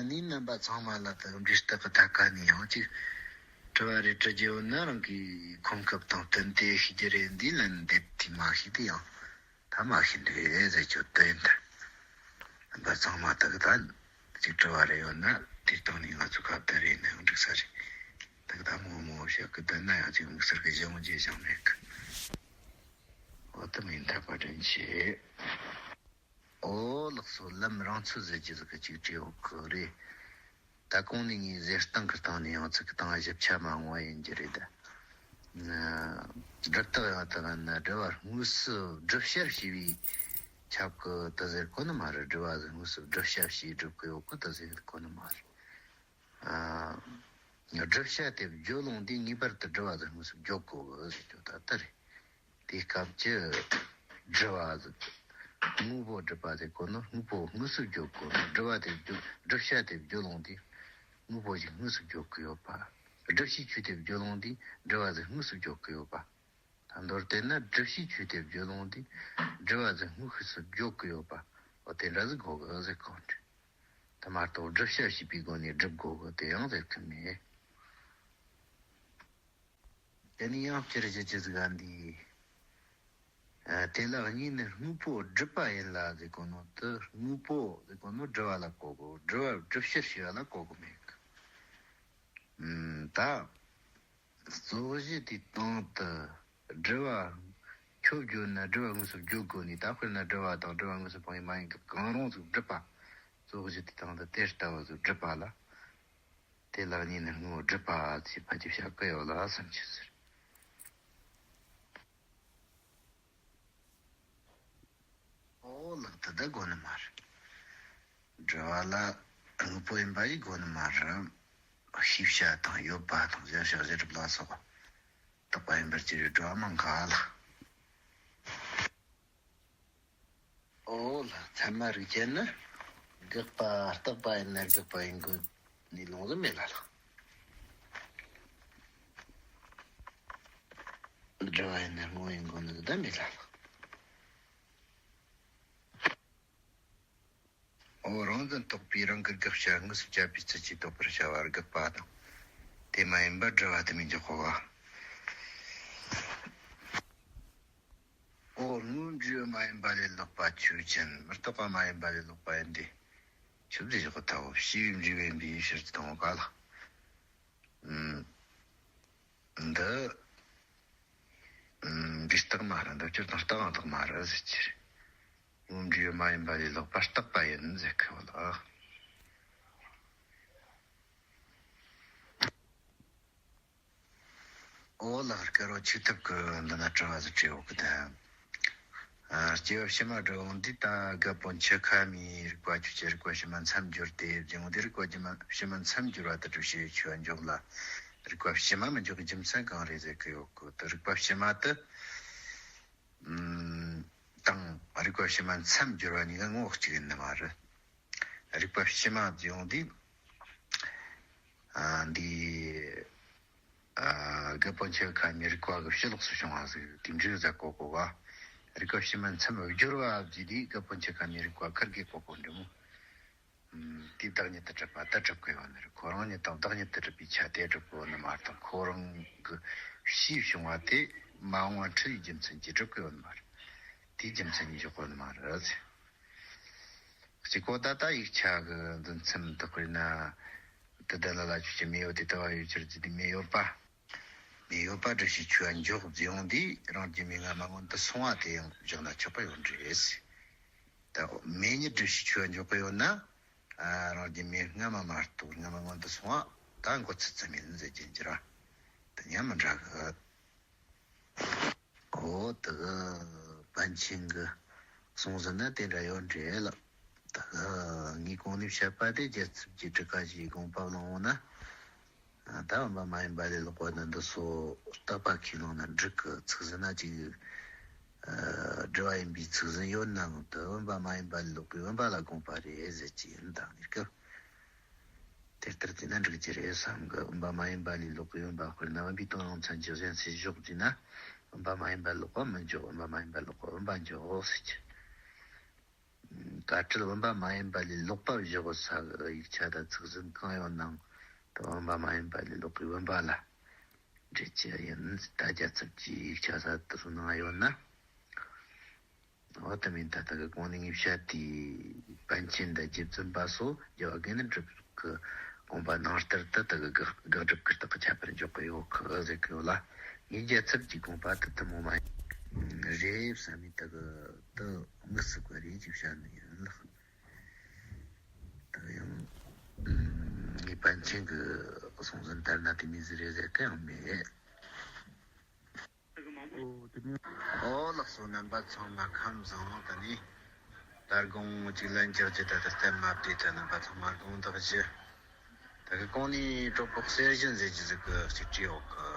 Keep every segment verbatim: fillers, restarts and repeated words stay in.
ནི་རྣམ་པ་ཚང་མ་ལ་ད་འབྲས་རྟགས་ཀྱི་ཐད་ཀ་ནས་ཡང་ཅིག་དྲི་བ་རེ་དྲི་རྒྱུ་ཡོད་ན་རང་གི་གོ་སྐབས་དང་བསྟུན་ཏེ་ཤེས་རྒྱུ་རེད། འདི་ལན་འདེབས་དུས་མ་ཤེས་དུས་ཡང་ད་མ་ཤེས་འདུག་ཟེར་རྒྱུ་དེ་ཡིན། ད་རྣམ་པ་ཚང་མ་ད་གི་ད་ཅིག་དྲི་བ་རེ་ཡོད་ན་དེ་སྟེང་ནས་ང་ཚོ་ཁ་བརྡ་རེ་ནས་འགྲིག་ས་རེད། ད་གི་ད་མོ་མོ་བཤད་གི་བསྡད་ན་ཡང་ཅིག་དམིགས་བསལ་གི་གཞི་འོང་རྒྱུ་ཅང་མེད་གི། འོ་ད་མིན་ཐག་པ་དྲན་ཆེ། ཨོ་ལགས་སོ། ལམ་རང་ཚོད་ཟེར་གྱི་ཟིག་གི་ཅིག་བྲིས་ཡོད་གི་རེད། ད་གོང་ནས་ངས་ཟེར་སྟངས་ཀྱི་སྟེང་ནས་ཡང་ཚིག་གི་སྟེང་ཞིབ་ཆ་མ་འོང་བ་ཡིན་གྱི་རེད་ད། ན། སྒྲུབ་རྟགས་ཡང་དག་ན་སྒྲུབ་པ་དངོས་སུ་སྒྲུབ་བྱར་བྱས་པའི་ཁྱབ་གི་དེ་ཟེར་གོ་ནི་མ་རེད། སྒྲུབ་པ་ཟིག་དངོས་སུ་སྒྲུབ་བྱར་བྱས་སྒྲུབ་གི་ཡོད་གི་དེ་ཟེར་གོ་ནི་མ་རེད། ཨ། སྒྲུབ་བྱ་དེ་བརྗོད་ལོང་དེ་ངེས་པར་དུ་སྒྲུབ་པ་ཟིག་དངོས་སུ་བརྗོད་དགོས་གི་ཟེར་རྒྱུ་ད་ལྟ་རེད། དེའི་སྐབས་ཀྱི་སྒྲུབ་པ་ཟིག་དངོས་པོ་སྒྲུབ་པ་ཟེར་གོ་ནོ། དངོས་པོ་དངོས་སུ་བརྗོད་དགོས་ནོ། སྒྲུབ་པ་དེ་བརྗོད། སྒྲུབ་བྱ་དེ་བརྗོད་ལོང་དེ་དངོས་པོ་ཞིག་དངོས་སུ་བརྗོད་ཀྱི་ཡོད་པ། སྒྲུབ་བྱའི་ཆོས་དེ་བརྗོད་ལོང་དེ་སྒྲུབ་པ་ཟིག་དངོས་སུ་བརྗོད་ཀྱི་ཡོད་པ། ད་མདོར་བསྟན་ན་སྒྲུབ་བྱའི་ཆོས་དེ་བརྗོད་ལོང་དེ་སྒྲུབ་པ་ཟིག་དངོས་སུ་བརྗོད་ཀྱི་ཡོད་པ། འོ་དེ་འདྲ་ཟིག་དགོས་གི་ཟེར་གོ་འདྲ། དེ་མ་གཏོགས་བསྒྲུབ་བྱ་བྱས་པའི་སྒོ་ནས་སྒྲུབ་དགོས་གི་དེ་ཡང་ཟེར་གི་མེད། དེ་ནས་ཡང་སྤྱིར་གཞི་ཅི་ཟིག་ག་འདི། ཨ། དེ་ལ་གཉིས་ནི་དངོས་པོ་སྒྲུབ་པ་ཡིན་ལ་ཟེར་གོ་ནོ་དེ། དངོས་པོ་ཟེར་གོ་ནོ་སྒྲུབ་པ་ལ་གོ་དགོས། སྒྲུབ་པ་སྒྲུབ་བྱར་བྱས་པ་ལ་གོ་དགོས་མེད་གི། ཨུམ། ད། རྩོད་གཞི་དེའི་སྟེང་དུ་སྒྲུབ་པ། ཁྱོད་བརྗོད་ན་སྒྲུབ་པ་དངོས་སུ་བརྗོད་དགོས་ནི། ད་དཔེར་ན་སྒྲུབ་པ་དང་སྒྲུབ་པ་དངོས་སུ་འཕངས་པའི་མ་ཡིན་གི་གང་རུང་ཟིག་སྒྲུབ་པ། རྩོད་གཞི་དེའི་སྟེང་དུ་དེ་ལྟ་བུ་ཟིག་སྒྲུབ་པ་ལ། དེ་ལ་གཉིས་ནི་དངོས་པོ་སྒྲུབ་པ་ཞེས་ཕལ་ཆེར་བྱ་གི་ཡོད་ལ་བསམ་གྱི་ཟེར། ཨོ་ལགས། དེ་ད་དགོས་ནི་མ་རེད། སྒྲུབ་པ་ལ་དངོས་པོ་ཡིན་པ་ཡིས་དགོས་ནི་མ་རེད། ཤེས་བྱ་དང་ཡོད་པ་དང་གཞལ་བྱ་གཞི་གྲུབ་ལ་སོགས་པ་རྟག་པ་ཡིན་པར་གྱུར་པའི་སྒྲུབ་པ་མང་ག་ལ། ཨོ་ལགས། ཚད་མ་རིགས་ཅན་ནི་དགག་པ་རྟག་པ་ཡིན་ན་དགག་པ་ཡིན་དགོས་ནི་ལུང་ཟིག་མེད་ལ་ལགས། སྒྲུབ་པ་ཡིན་ན་དངོས་ཡིན་དགོས་ནི་ཟིག་ད་མེད་ལ་ལགས། ཨོ། རང་བཞིན་རྟོག་པས་རང་གི་དགག་བྱ་དངོས་སུ་བཅད་པའི་ཚུལ་གྱིས་རྟོགས་པར་བྱ་བ་དགག་པ་དང་། དེ་མ་ཡིན་པར་སྒྲུབ་པ་དེ་མི་འཇོག་གོ་བ། ཨོ། དངོས་འབྲས་མ་ཡིན་པ་ལས་ལོག་པ་ཆོས་ཅན། མི་རྟག་པ་མ་ཡིན་པ་ལས་ལོག་པ་ཡིན་ཏེ། ཆོས་བདེ་འཇོག་གི་ལྟ་བུ་ཕྱི་པའི་འབྲས་བུ་ཡིན་པའི་ཕྱིར་དང་པོ་ག་ལ། ཨུམ། འདི། ཨུམ། འབྲས་རྟགས་མ་རེད། འདི་སྤྱིར་བཏང་རྟགས་ཡང་དག་མ་རེད་ཟེར་གྱི་རེད། དངོས་འབྲས་མ་ཡིན་པ་ལས་ལོག་པ་རྟག་པ་ཡིན་ཟེར་གི་ཡོད་ལ། ཨོ་ལགས། སྐལ་བ་ཆིག་ཐུབ་ཀྱིས་འདི་ན་དྲི་བ་ཟིག་དྲིས་ཡོད་གི་ད། ཨ། སྐྱེ་བ་ཕྱི་མ་སྒྲུབ་འོང་དུས་ད་རྒད་པོ་འཆི་ཁ་མའི་རིག་པ་ཆོས་ཅན། རིག་པ་ཕྱི་མ་མཚམས་སྦྱོར་ཏེ་སྦྱོང་དུས་རིག་པ་ཕྱི་མ་མཚམས་སྦྱོར་བ་དེ་སྒྲུབ་བྱའི་ཆོས་འཇོག་ལ། རིག་པ་ཕྱི་མ་མི་འཇོག་གི་རྒྱུ་མཚན་གང་རེད་ཟེར་གི་ཡོད་གི། དེ་རིག་པ་ཕྱི་མ་དེ། ཨུམ། དང་རིག་པ་ཕྱི་མ་མཚམས་སྦྱོར་བ་གཉིས་ཀ་ངོ་བོ་གཅིག་ཡིན་ནི་མ་རེད། རིག་པ་ཕྱི་མ་སྦྱོང་དུས། ཨ། འདི། ཨ། རྒད་པོ་འཆི་ཁ་མའི་རིག་པ་གི་ཕྱི་ལོགས་སུ་བྱུང་བ་ཟིག་དེ་འདྲའི་ཟེར་གོ་གོ་བ། རིག་པ་ཕྱི་མ་མཚམས་སྦྱོར་བ་བགྱིས་དུས་རྒད་པོ་འཆི་ཁ་མའི་རིག་པ་ཁུར་གེ་གོ་གོ་འདྲ་མོ། ཨུམ། དེའི་བདག་ཉིད་དུ་གྲུབ་པ་ད་གྲུབ་གི་ཡོད་ནི་རེད། ཁོ་རང་ཉིད་དང་བདག་ཉིད་དུ་གྲུབ་པའི་ཆ་དེ་གྲུབ་གི་ཡོད་ནི་མ་གཏོགས། ཁོ་རང་གི་ཕྱིས་བྱུང་བ་དེ་མ་འོངས་པ་འཁྲུལ་བའི་རྒྱུ་མཚན་གྱིས་གྲུབ་གི་ཡོད་ནི་མ་རེད། དེའི་རྒྱུ་མཚན་གྱིས་འཇོག་གི་ཡོད་ནི་མ་རེད། གཅིག་པོ་ད་ལྟ་ཡིག་ཆ་གི་འདི་མཚམས་དག་པར་ན། དུ་ལྡན་ལ་ལ་ཆོས་ཅན། མེ་ཡོད་དེ་ལྟ་བ་ཡོད་ཕྱིར་ཟེར་དུས་མེ་ཡོད་པ། མེ་ཡོད་པ་སྒྲུབ་བྱའི་ཆོས་འཇོག་བགྱིས་ཡོང་དུས་རང་རྒྱུད་མའི་སྔ་མ་སྔོན་དུ་སོང་བ་དེ་ཡང་འཇོག་ན་ཆོག་པ་ཡོད་རེད། ད་མེ་ཉིད་སྒྲུབ་བྱའི་ཆོས་འཇོག་གི་ཡོད་ན། ཨ། རང་རྒྱུད་མའི་སྔ་མ་མ་གཏོགས་སྔ་མ་སྔོན་དུ་སོང་བ་ད་འགོད་ཚུལ་ཙམ་ཡིན་ཟེར་རྒྱུ་འགྱུར་བ་དེ་ཡང་མི་འདྲ་གི། ཨོ། དེ་གི་པཎ་ཆེན་གྱིས་གསུངས་ཟིན་ན་དེ་འདྲ་ཡོད་འདྲ་ལགས། དེ་གི་ངས་གོང་ནས་བཤད་པ་དེ་རྒྱལ་ཚབ་ཀྱི་གྲུ་ཁ་ཞིག་དགོངས་པ་བླངས་འོང་ན། ད་བུམ་པ་མ་ཡིན་པ་ལས་ལོག་པ་ནི་འདི་སོ་རྟག་པ་ཁས་བླངས་ན་འགྲིག་གི། ཚིག་ཟིན་ན་ཅིག་ཨ། སྒྲུབ་པ་ཡིན་པའི་ཚིག་ཟིན་ཡོད་ནའང་དེ་བུམ་པ་མ་ཡིན་པ་ལས་ལོག་པའི་བུམ་པ་ལ་དགོངས་པ་རེད་ཟེར་གྱི་ཡིན། ད་ནི་སྐབས་དེ་ལྟར་བལྟས་ན་འགྲིག་གི་རེད་བསམ་གི། བུམ་པ་མ་ཡིན་པ་ལས་ལོག་པའི་བུམ་པ། དཔེར་ན་བུམ་པའི་དོན་རང་མཚན་གྱི་གཞན་སེལ་འཇོག་བགྱིས་ན། བུམ་པ་མ་ཡིན་པ་ལོག་པ་མི་འཇོག་བུམ་པ་མ་ཡིན་པ་ལོག་པ་བུམ་པ་འཇོག་ཟེར་གྱི། དཀའ་སྤྲུལ་བུམ་པ་མ་ཡིན་པ་ལས་ལོག་པ་བཞི་པོ་ས་གི་ཡིག་ཆ་དང་ཚིག་ཟིན་གང་ཡོད་ནའང་དུ་བུམ་པ་མ་ཡིན་པ་ལས་ལོག་པའི་བུམ་པ་ལ་འབྲེལ་གྱི་ཡིན། ད་རྒྱལ་ཚབ་ཀྱིས་ཡིག་ཆ་ས་དུ་སོང་ནང་ཡོད་ན། འོ་ད་མིན་ད་ལྟ་གི་གོང་ནས་ངས་བཤད་དེ་པཎ་ཆེན་དང་རྗེ་བཙུན་པ་སོགས་རྒྱལ་བ་དགེ་འདུན་གྲུབ་ཀྱི་དགོངས་པ་ནང་ལྟར་དུ་ད་གི་དགག་དགག་སྒྲུབ་ཀྱི་རྟགས་ཀྱི་ཁྱད་པར་འཇོག་གི་ཡོད་གི་ཟེར་གི་ཡོད་ལ། ངས་རྒྱལ་ཚབ་ཀྱི་དགོངས་པ་དེ་དུ་མོ་མ་ཡིན་རེད་བསམ་མི་ད་གི་དུ་དམིགས་སུ་བཀར་རེད་ཅེས་བཤད་ནི་ཡིན་ལགས། ད་གི་ཡང་ངས་པཎ་ཆེན་གྱི་གསུང་ཟིན་ལྟར་ན་དེ་མི་ཟིག་རེད་ཟེར་གི་ཡང་མེད། ཨོ་ལགས་སོ། རྣམ་པ་ཚང་མ་ཁམས་བཟང་། ད་ནི་ད་དགོང་གཅིག་ལན་རྒྱག་རྒྱུ་ད་ལྟ་སྟབས་མ་བདེ། ད་རྣམ་པ་ཚང་མ་དགོངས་དག་ཞུ། ད་གི་གོང་ནས་གྲོགས་པོ་གསེར་ཞུན་ཟེར་གྱི་ཟིག་གི་ཅིག་བྲིས་ཡོད་གི།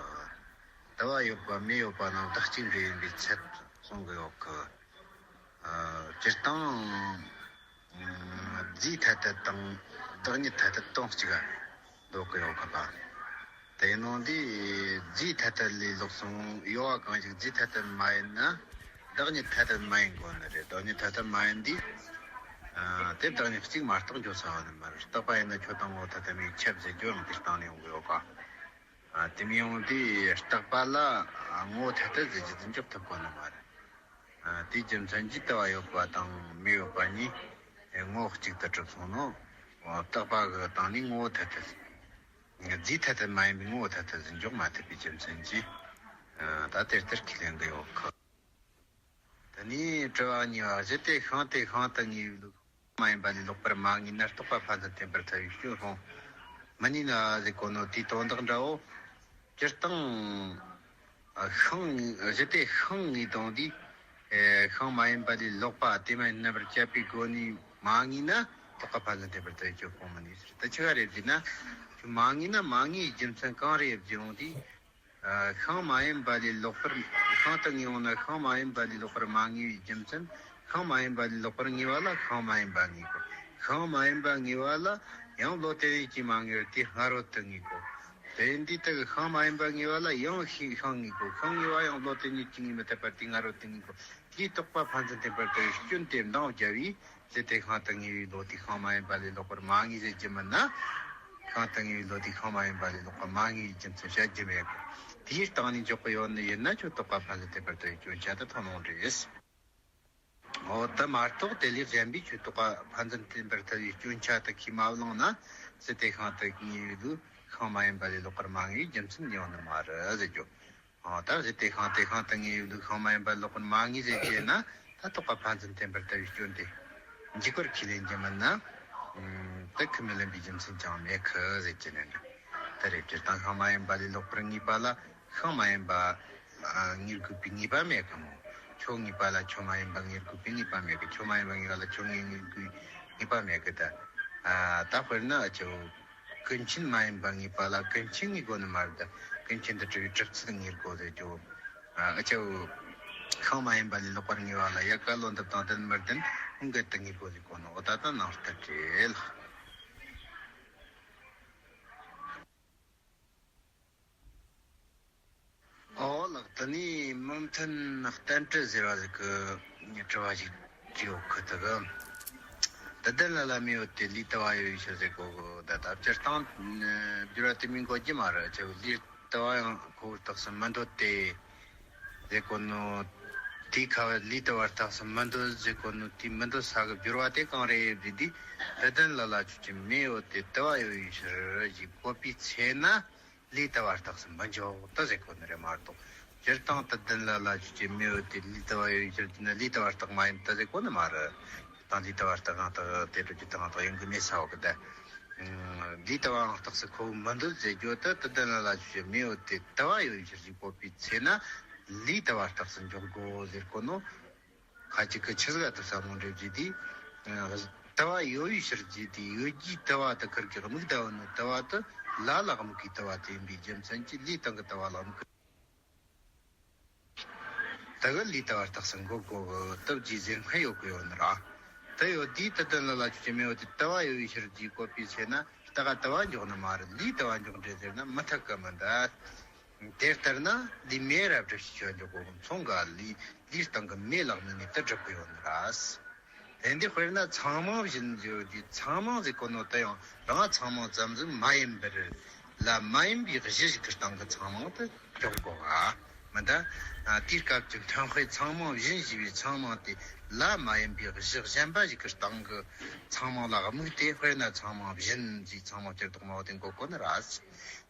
ལྟ་བ་ཡོད་པ་མེ་ཡོད་པ་ནང་བདག་གཅིག་འདྲེས་ཡིན་པའི་ཚད་གསུང་གི་ཡོད་གི། ཨ། སྤྱིར་བཏང་། ཨ། རྫས་ཐ་དད་དང་བདག་ཉིད་ཐ་དད་དོན་གཅིག་ག་འདོད་གི་ཡོད་གི་པ། དེ་ནང་དེ་རྫས་ཐ་དད་ལས་ལོག་སོང་། གཡོ་བ་གང་ཞིག་རྫས་ཐ་དད་མ་ཡིན་ན་བདག་ཉིད་ཐ་དད་མ་ཡིན་དགོས་ནི་རེད། བདག་ཉིད་ཐ་དད་མ་ཡིན་དུས། ཨ། དེ་བདག་ཉིད་གཅིག་མ་གཏོགས་འགྱོ་ས་ཡོད་ནི་མ་རེད། རྟག་པ་ཡིན་ན་ཁྱོད་དང་ངོ་བོ་ཐ་དད་མེད་ཁྱབ་ཟེར་རྒྱུ་ཡང་དེ་སྟེང་ནས་ཡོང་གི་ཡོད་པ། ཨ། དེ་མི་ཡོང་དུས་རྟག་པ་ལ་ངོ་བོ་ཐ་དད་ཟེར་རྒྱུ་དེ་འཇོག་ཐུབ་གོ་ནི་མ་རེད། ཨ། དེའི་རྒྱུ་མཚན་གྱིས་ལྟ་བ་ཡོད་པ་དང་མེ་ཡོད་པ་གཉིས་ངོ་བོ་གཅིག་ཏུ་གྲུབ་སོང་ནོ། རྟག་པ་གི་སྟེང་ནས་ངོ་བོ་ཐ་དད། རྫས་ཐ་དད་མ་ཡིན་པའི་ངོ་བོ་ཐ་དད་ཟེར་འཇོག་མ་ཐུབ་པའི་རྒྱུ་མཚན་གྱིས། ཨ། ད་དེ་ལྟར་ཁས་ལེན་གི་ཡོད་གི། དེ་ནས་དྲི་བ་གཉིས་པ། གཞི་དེ་ཤིང་དེ་ཤིང་དུ་ངེས་པའི་ལུགས་མ་ཡིན་པ་ལས་ལོག་པར་མ་ངེས་ན་རྟོག་པ་ཕན་ཚུན་བརྟེན་པར་ཐལ་བའི་སྐྱོན་སློང་མི་ནུས་ན་ཟེར་གོ་ནོ་དེའི་དོན་དག་འདྲ་བོ། སྤྱིར་བཏང་། ཨ། ཤིང་གཞི་དེ་ཤིང་ངེས་དང་དེ། ཨེ། ཤིང་མ་ཡིན་པ་ལས་ལོག་པ་དེ་མ་ཡིན་རྣམ་པར་དཔྱད་པའི་སྒོ་ནས་མ་ངེས་ན་རྟོག་པ་ཕན་ཚུན་བརྟེན་པར་ཐལ་བའི་སྐྱོན་སློང་མི་ནུས་ཟེར། དེ་ཆི་ག་རེད་ཟེར་ན། ཁྱོད་མ་ངེས་ན་མ་ངེས་པའི་རྒྱུ་མཚན་གང་རེད་ཟེར་ཡོང་དུས། ཨ། ཤིང་མ་ཡིན་པ་ལས་ལོག་པར། ཤིང་དུ་ངེས་འོང་ན་ཤིང་མ་ཡིན་པ་ལས་ལོག་པར་མ་ངེས་པའི་རྒྱུ་མཚན། ཤིང་མ་ཡིན་པ་ལས་ལོག་པར་ངེས་པ་ལ་ཤིང་མ་ཡིན་པ་ངེས་དགོས། ཤིང་མ་ཡིན་པ་ངེས་པ་ལ་ཡང་བློ་དེ་ཉིད་ཀྱིས་མ་ངེས་པར་དེ་སྔ་རོལ་དུ་ངེས་དགོས། དེ་ཡིན་དུས་དེ་གི་ཤིང་མ་ཡིན་པ་ངེས་པ་ལ་ཡང་ཤིང་ཤིང་ངེས་དགོས། ཤིང་ངེས་པ་ཡང་བློ་དེ་ཉིད་ཀྱིས་ངེས་མི་ཐུབ་པར་དེ་སྔ་རོལ་དུ་ངེས་དགོས། དེའི་རྟོག་པ་ཕན་ཚུན་བརྟེན་པར་ཐལ་བའི་སྐྱོན་དེ་འདང་བརྒྱབ་པས། གཞི་དེ་ཤིང་དུ་ངེས་པའི་བློ་དེ་ཤིང་མ་ཡིན་པ་ལས་ལོག་པར་མ་ངེས་ཟེར་རྒྱུ་མིན་ན། ཤིང་དུ་ངེས་པའི་བློ་དེ་ཤིང་མ་ཡིན་པ་ལས་ལོག་པར་མ་ངེས་པའི་རྒྱུ་མཚན་བཤད་རྒྱུ་མེད་གི། དེའི་སྟེང་ནས་འཇོག་གི་ཡོད་ནི་ཡིན་ན་ཁྱོད་རྟོག་པ་ཕན་ཚུན་བརྟེན་པར་ཐལ་བའི་སྐྱོན་ཆ་དེ་ཐོན་ཡོང་རེད། འོ་དེ་མ་གཏོགས་དེ་ལས་གཞན་པའི་ཁྱོད་རྟོག་པ་ཕན་ཚུན་བརྟེན་པར་ཐལ་བའི་སྐྱོན་ཆ་དེ་ཁས་མ་བླངས་ན། གཞི་དེ་ཤིང་དུ་ངེས་པའི་བློ་ཤིང་མ་ཡིན་པ་ལས་ལོག་པར་མ་ངེས་པའི་རྒྱུ་མཚན་ཡོང་ནི་མ་རེད་ཟེར་རྒྱུ། ཨ། ད་གཞི་དེ་ཤིང་དེ་ཤིང་དུ་ངེས་པའི་ལུགས་ཤིང་མ་ཡིན་པ་ལོག་པར་མ་ངེས་ཟེར་བྱས་ན། ད་རྟོག་པ་ཕན་ཚུན་བརྟེན་པར་ཐལ་བའི་སྐྱོན་དེ་འཇིག་པར་ཁས་ལེན་རྒྱུ་མིན་ན། ཨ། དེ་ཁས་མི་ལེན་པའི་རྒྱུ་མཚན་ཅང་མེད་ཁི་ཟེར་གྱི་ནི་འདྲ། ད་རེད། སྤྱིར་བཏང་ཤིང་མ་ཡིན་པ་ལས་ལོག་པར་ངེས་པ་ལ་ཤིང་མ་ཡིན་པ། ཨ། ངེས་དགོས་པའི་ངེས་པ་མེད་ཁི་མོ། ཆོས་ངེས་པ་ལ་ཆོས་མ་ཡིན་པ་ངེས་དགོས་པའི་ངེས་པ་མེད་ཁི། ཆོས་མ་ཡིན་པ་ངེས་པ་ལ་ཆོས་ངེས་ངེས་དགོས་པའི་ངེས་པ་མེད་ཁི། ད། ཨ། ད་དཔེར་ན་ཨ་ཆོ། ཀུན་མཁྱེན་མ་ཡིན་པ་ངེས་པ་ལ་ཀུན་མཁྱེན་ངེས་དགོས་ནི་མ་རེད། ཀུན་མཁྱེན་དུ་གྲུབ་པའི་གྲུབ་ཚུལ་ངེས་དགོས་ཟེར་རྒྱུ། ཨ། ཨ་ཅག་ཤིང་མ་ཡིན་པ་ལས་ལོག་པར་ངེས་པ་ལ་ཡལ་ག་བློ་འདབ་དང་ལྡན་མི་ལྡན་ཁོང་གི་དུ་ངེས་དགོས་ཟེར་གོ་ནོ། འོ་ད་ལྟ་ནང་ལྟར་བྲིས་ལ། ཨོ་ལགས། དེ་ནས་མུ་མཐུད་གཏན་གྲལ་ཟེར་བ་ཟིག་གི་དྲི་བ་ཞིག་བྲིས་ཡོད་ཁུ་ཐུག་གི། དུ་ལྡན་ལ་ལ་མེ་ཡོད་དེ་ལས་དུ་བ་ཡོད་པའི་ཕྱིར་ཟེར་གོ་གི། ད་ལྟ་སྤྱིར་བཏང་སྦྱོར་བ་དེ་མིན་གོ་རྒྱུ་མ་རེད། ཅེ་ལས་དུ་བ་ཡང་ཁོ་བོར་རྟགས་སུ་མི་འདོད་དེ་ཟེར་གོ་ནོ། དེའི་ཁ་བ་ལས་དུ་བ་རྟགས་སུ་མི་འདོད་ཟེར་གོ་ནོ། དེ་མི་འདོད་ས་གི་སྦྱོར་བ་དེ་གང་རེད་ཟེར་དུས། དུ་ལྡན་ལ་ལ་ཆོས་ཅན། མེ་ཡོད་དེ་དུ་བ་ཡོད་པའི་ཕྱིར་ཞེས་བཀོད་པའི་ཚེ་ན། ལས་དུ་བ་རྟགས་སུ་མི་འཇོག་ད་ཟེར་གོ་ནི་རེད་མ་གཏོགས། སྤྱིར་བཏང་དུ་ལྡན་ལ་ལ་ཆོས་ཅན། མེ་ཡོད་དེ་ལས་དུ་བ་ཡོད་པའི་ཕྱིར་ན་ལས་དུ་བ་རྟགས་མ་ཡིན་ད་ཟེར་གོ་ནི་མ་རེད། ད་ལས་དུ་བ་རྟགས་ཡང་དག་དེ་འགྲོ་རྒྱུ་དང་དག་ཡོང་གི་མེད་ས་འོག་གི་ད། ལས་དུ་བའང་རྟགས་སུ་ཁོ་བོ་མི་འདོད་ཟེར་རྒྱུ་ད། དུ་ལྡན་ལ་ལ་ཆོས་ཅན། མེ་ཡོད་དེ་དུ་བ་ཡོད་པའི་ཕྱིར་ཞེས་བཀོད་པའི་ཚེ་ན་ལས་དུ་བ་རྟགས་སུ་འཇོག་དགོས་ཟེར་གོ་ནོ། ཁ་ཅིག་གིས་ཆི་ཟིག་ལ་དུ་བསམ་བློ་འདྲེ་བརྒྱུད་དེ། ཨ། དུ་བ་ཡོད་པའི་ཕྱིར་བརྗོད་དེ། ཡོད་རྒྱུའི་དུ་བ་དེ་ཁུར་གི་དམིགས་བསྡུ་བ་ནི་དུ་བ་དེ་ལ་ལ་དམིགས་ཀྱི་དུ་བ་དེ་ཡིན་པའི་རྒྱུ་མཚན་གྱིས་ལས་དང་གི་དུ་བ་ལ་དམིགས་ཀྱི། དེ་གི་ལས་དུ་བ་རྟགས་སུ་འགོད་དགོས་གི་སྟབས་ཀྱིས་ཟེར་མཁན་ཡོད་གི་ཡོད་ནི་ར། དེ་ཡོད་དུས་དུ་ལྡན་ལ་ལ་ཆོས་ཅན། མེ་ཡོད་དེ་དུ་བ་ཡོད་པའི་ཕྱིར་ཞེས་བཀོད་པའི་ཚེ་ན་རྟགས་དུ་བ་འཇོག་ནི་མ་རེད། ལས་དུ་བ་འཇོག་འདྲེ་ཟེར་ན་མི་ཐུབ་གི་མི་འདུག་དེ་ལྟར་ན་ལས་མེ་ར་བསྒྲུབ་ཞེས་བྱ་འཇོག་གོ་མཚུངས་ག་ལས་ལས་སྟེང་གི་མེ་ལ་དམིགས་ནས་དེ་སྒྲུབ་གི་ཡོད་ནི་ར། དེ་འདི་དཔེར་ན་ཚང་མང་བཞིན་བརྗོད་དུས། ཚང་མང་ཟེར་གོ་ནོ་དེ་ཡང་རང་ཚང་མང་ཙམ་ཟིག་མ་ཡིན་པར། ལ་མ་ཡིན་པའི་གཞི་ཞིག་གི་སྟེང་གི་ཚང་མང་དེ་འཇོག་དགོས་པ་མིན་ད། ཨ། དེའི་སྐབས་ཀྱི་མཐུན་དཔེ་ཚང་མང་བཞིན་ཞེས་པའི་ཚང་མང་དེ་ལ་མ་ཡིན་པའི་གཞི་གཞན་པ་ཞིག་གི་སྟེང་གི་ཚང་མང་ལ་དམིགས་ཏེ། དཔེར་ན་ཚང་མང་བཞིན་ཞེས་ཚང་མང་སྤྱིར་བཏང་མ་བོ་དེ་འགོད་དགོས་ནི་རེད།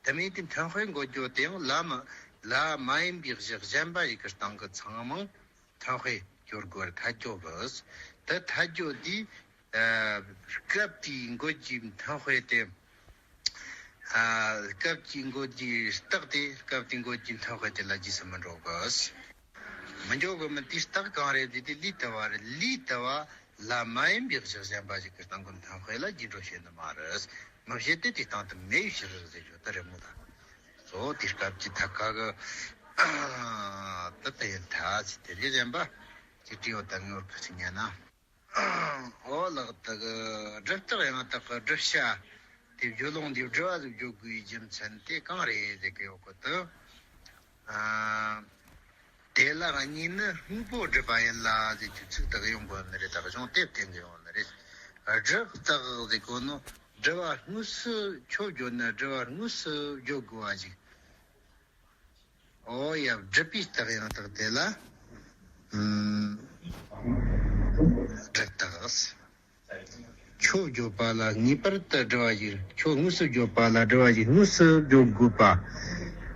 དེ་མིན་དེ་མཐུན་དཔེ་འགོད་རྒྱུ་དེ་ཡང་ལ་མ་ལ་མ་ཡིན་པའི་གཞི་གཞན་པ་ཞིག་གི་སྟེང་གི་ཚང་མང་མཐུན་དཔེ་སྐྱོར་དགོས་པར་ཐལ་འགྱོ་གི། དེ་ཐལ་འགྱོ་དུས། ཨ། སྐབས་དེའི་འགོད་རྒྱུའི་མཐུན་དཔེ་དེ། ཨ། སྐབས་དེའི་འགོད་རྒྱུའི་རྟགས་དེ། སྐབས་དེའི་འགོད་རྒྱུའི་མཐུན་དཔེ་དེ་ལ་རྗེས་སུ་མི་འགྲོ་གི། མི་འགྲོ་གི་མིན། དེའི་རྟགས་གང་རེད་ཟེར་དུས། ལུས་དལ་བ་རེད། ལུས་དལ་བ་ལ་མ་ཡིན་པའི་གཞི་གཞན་པ་ཞིག་གི་སྟེང་གི་མཐུན་དཔེ་ལ་རྗེས་འགྲོ་བྱེད་ནི་མ་རེད། མི་བྱེད་དེ། དེའི་སྟེང་དུ་མེད་པའི་ཕྱིར་ཟེར་རྒྱུ་དེ་རེད་མོ་ད། གཙོ་བོ་དེའི་སྐབས་ཀྱི་ཐད་ཀ་གི། ཨ། དེ་ལྟ་ཡིན་ཐལ་ཟེར། དེ་རིགས་གཞན་པ་ཅིག་བྲིས་ཡོད་ད། ངོར་ཁ་ཅིག་ཉན་ན། ཨོ་ལགས། དེ་གི་སྒྲུབ་རྟགས་ཡང་དག་གི་བསྒྲུབ་བྱ་དེ་བརྗོད་ལུང་འདིའི་སྒྲུབ་པ་ཟིག་བརྗོད་དགོས་པའི་རྒྱུ་མཚན་དེ་གང་རེད་ཟེར་གི་ཡོད་གི་དུ། ཨ། དེ་ལ་གཉིས་ནི་དངོས་པོ་སྒྲུབ་པ་ཡིན་ལ་ཟེར་རྒྱུ་ཚིག་དག་ཡོང་དགོས་ནི་རེད། ད་གཞུང་དེ་བསྟན་གི་ཡོང་ནི་རེད། སྒྲུབ་རྟགས་ཟེར་གོ་ནོ། སྒྲུབ་པ་དངོས་སུ་ཁྱོད་བརྗོད་ན་སྒྲུབ་པ་དངོས་སུ་བརྗོད་དགོས་པ་ཞིག། ཨོ་ཡ། སྒྲུབ་པའི་རྟགས་ཡང་དག་དེ་ལ། ཨུམ། སྒྲུབ་རྟགས། ཁྱོད་བརྗོད་པ་ལ་ངེས་པར་དུ་སྒྲུབ་པ་ཞིག་ཁྱོད་དངོས་སུ་བརྗོད་པ་ལ་སྒྲུབ་པ་ཞིག་དངོས་སུ་བརྗོད་དགོས་པ།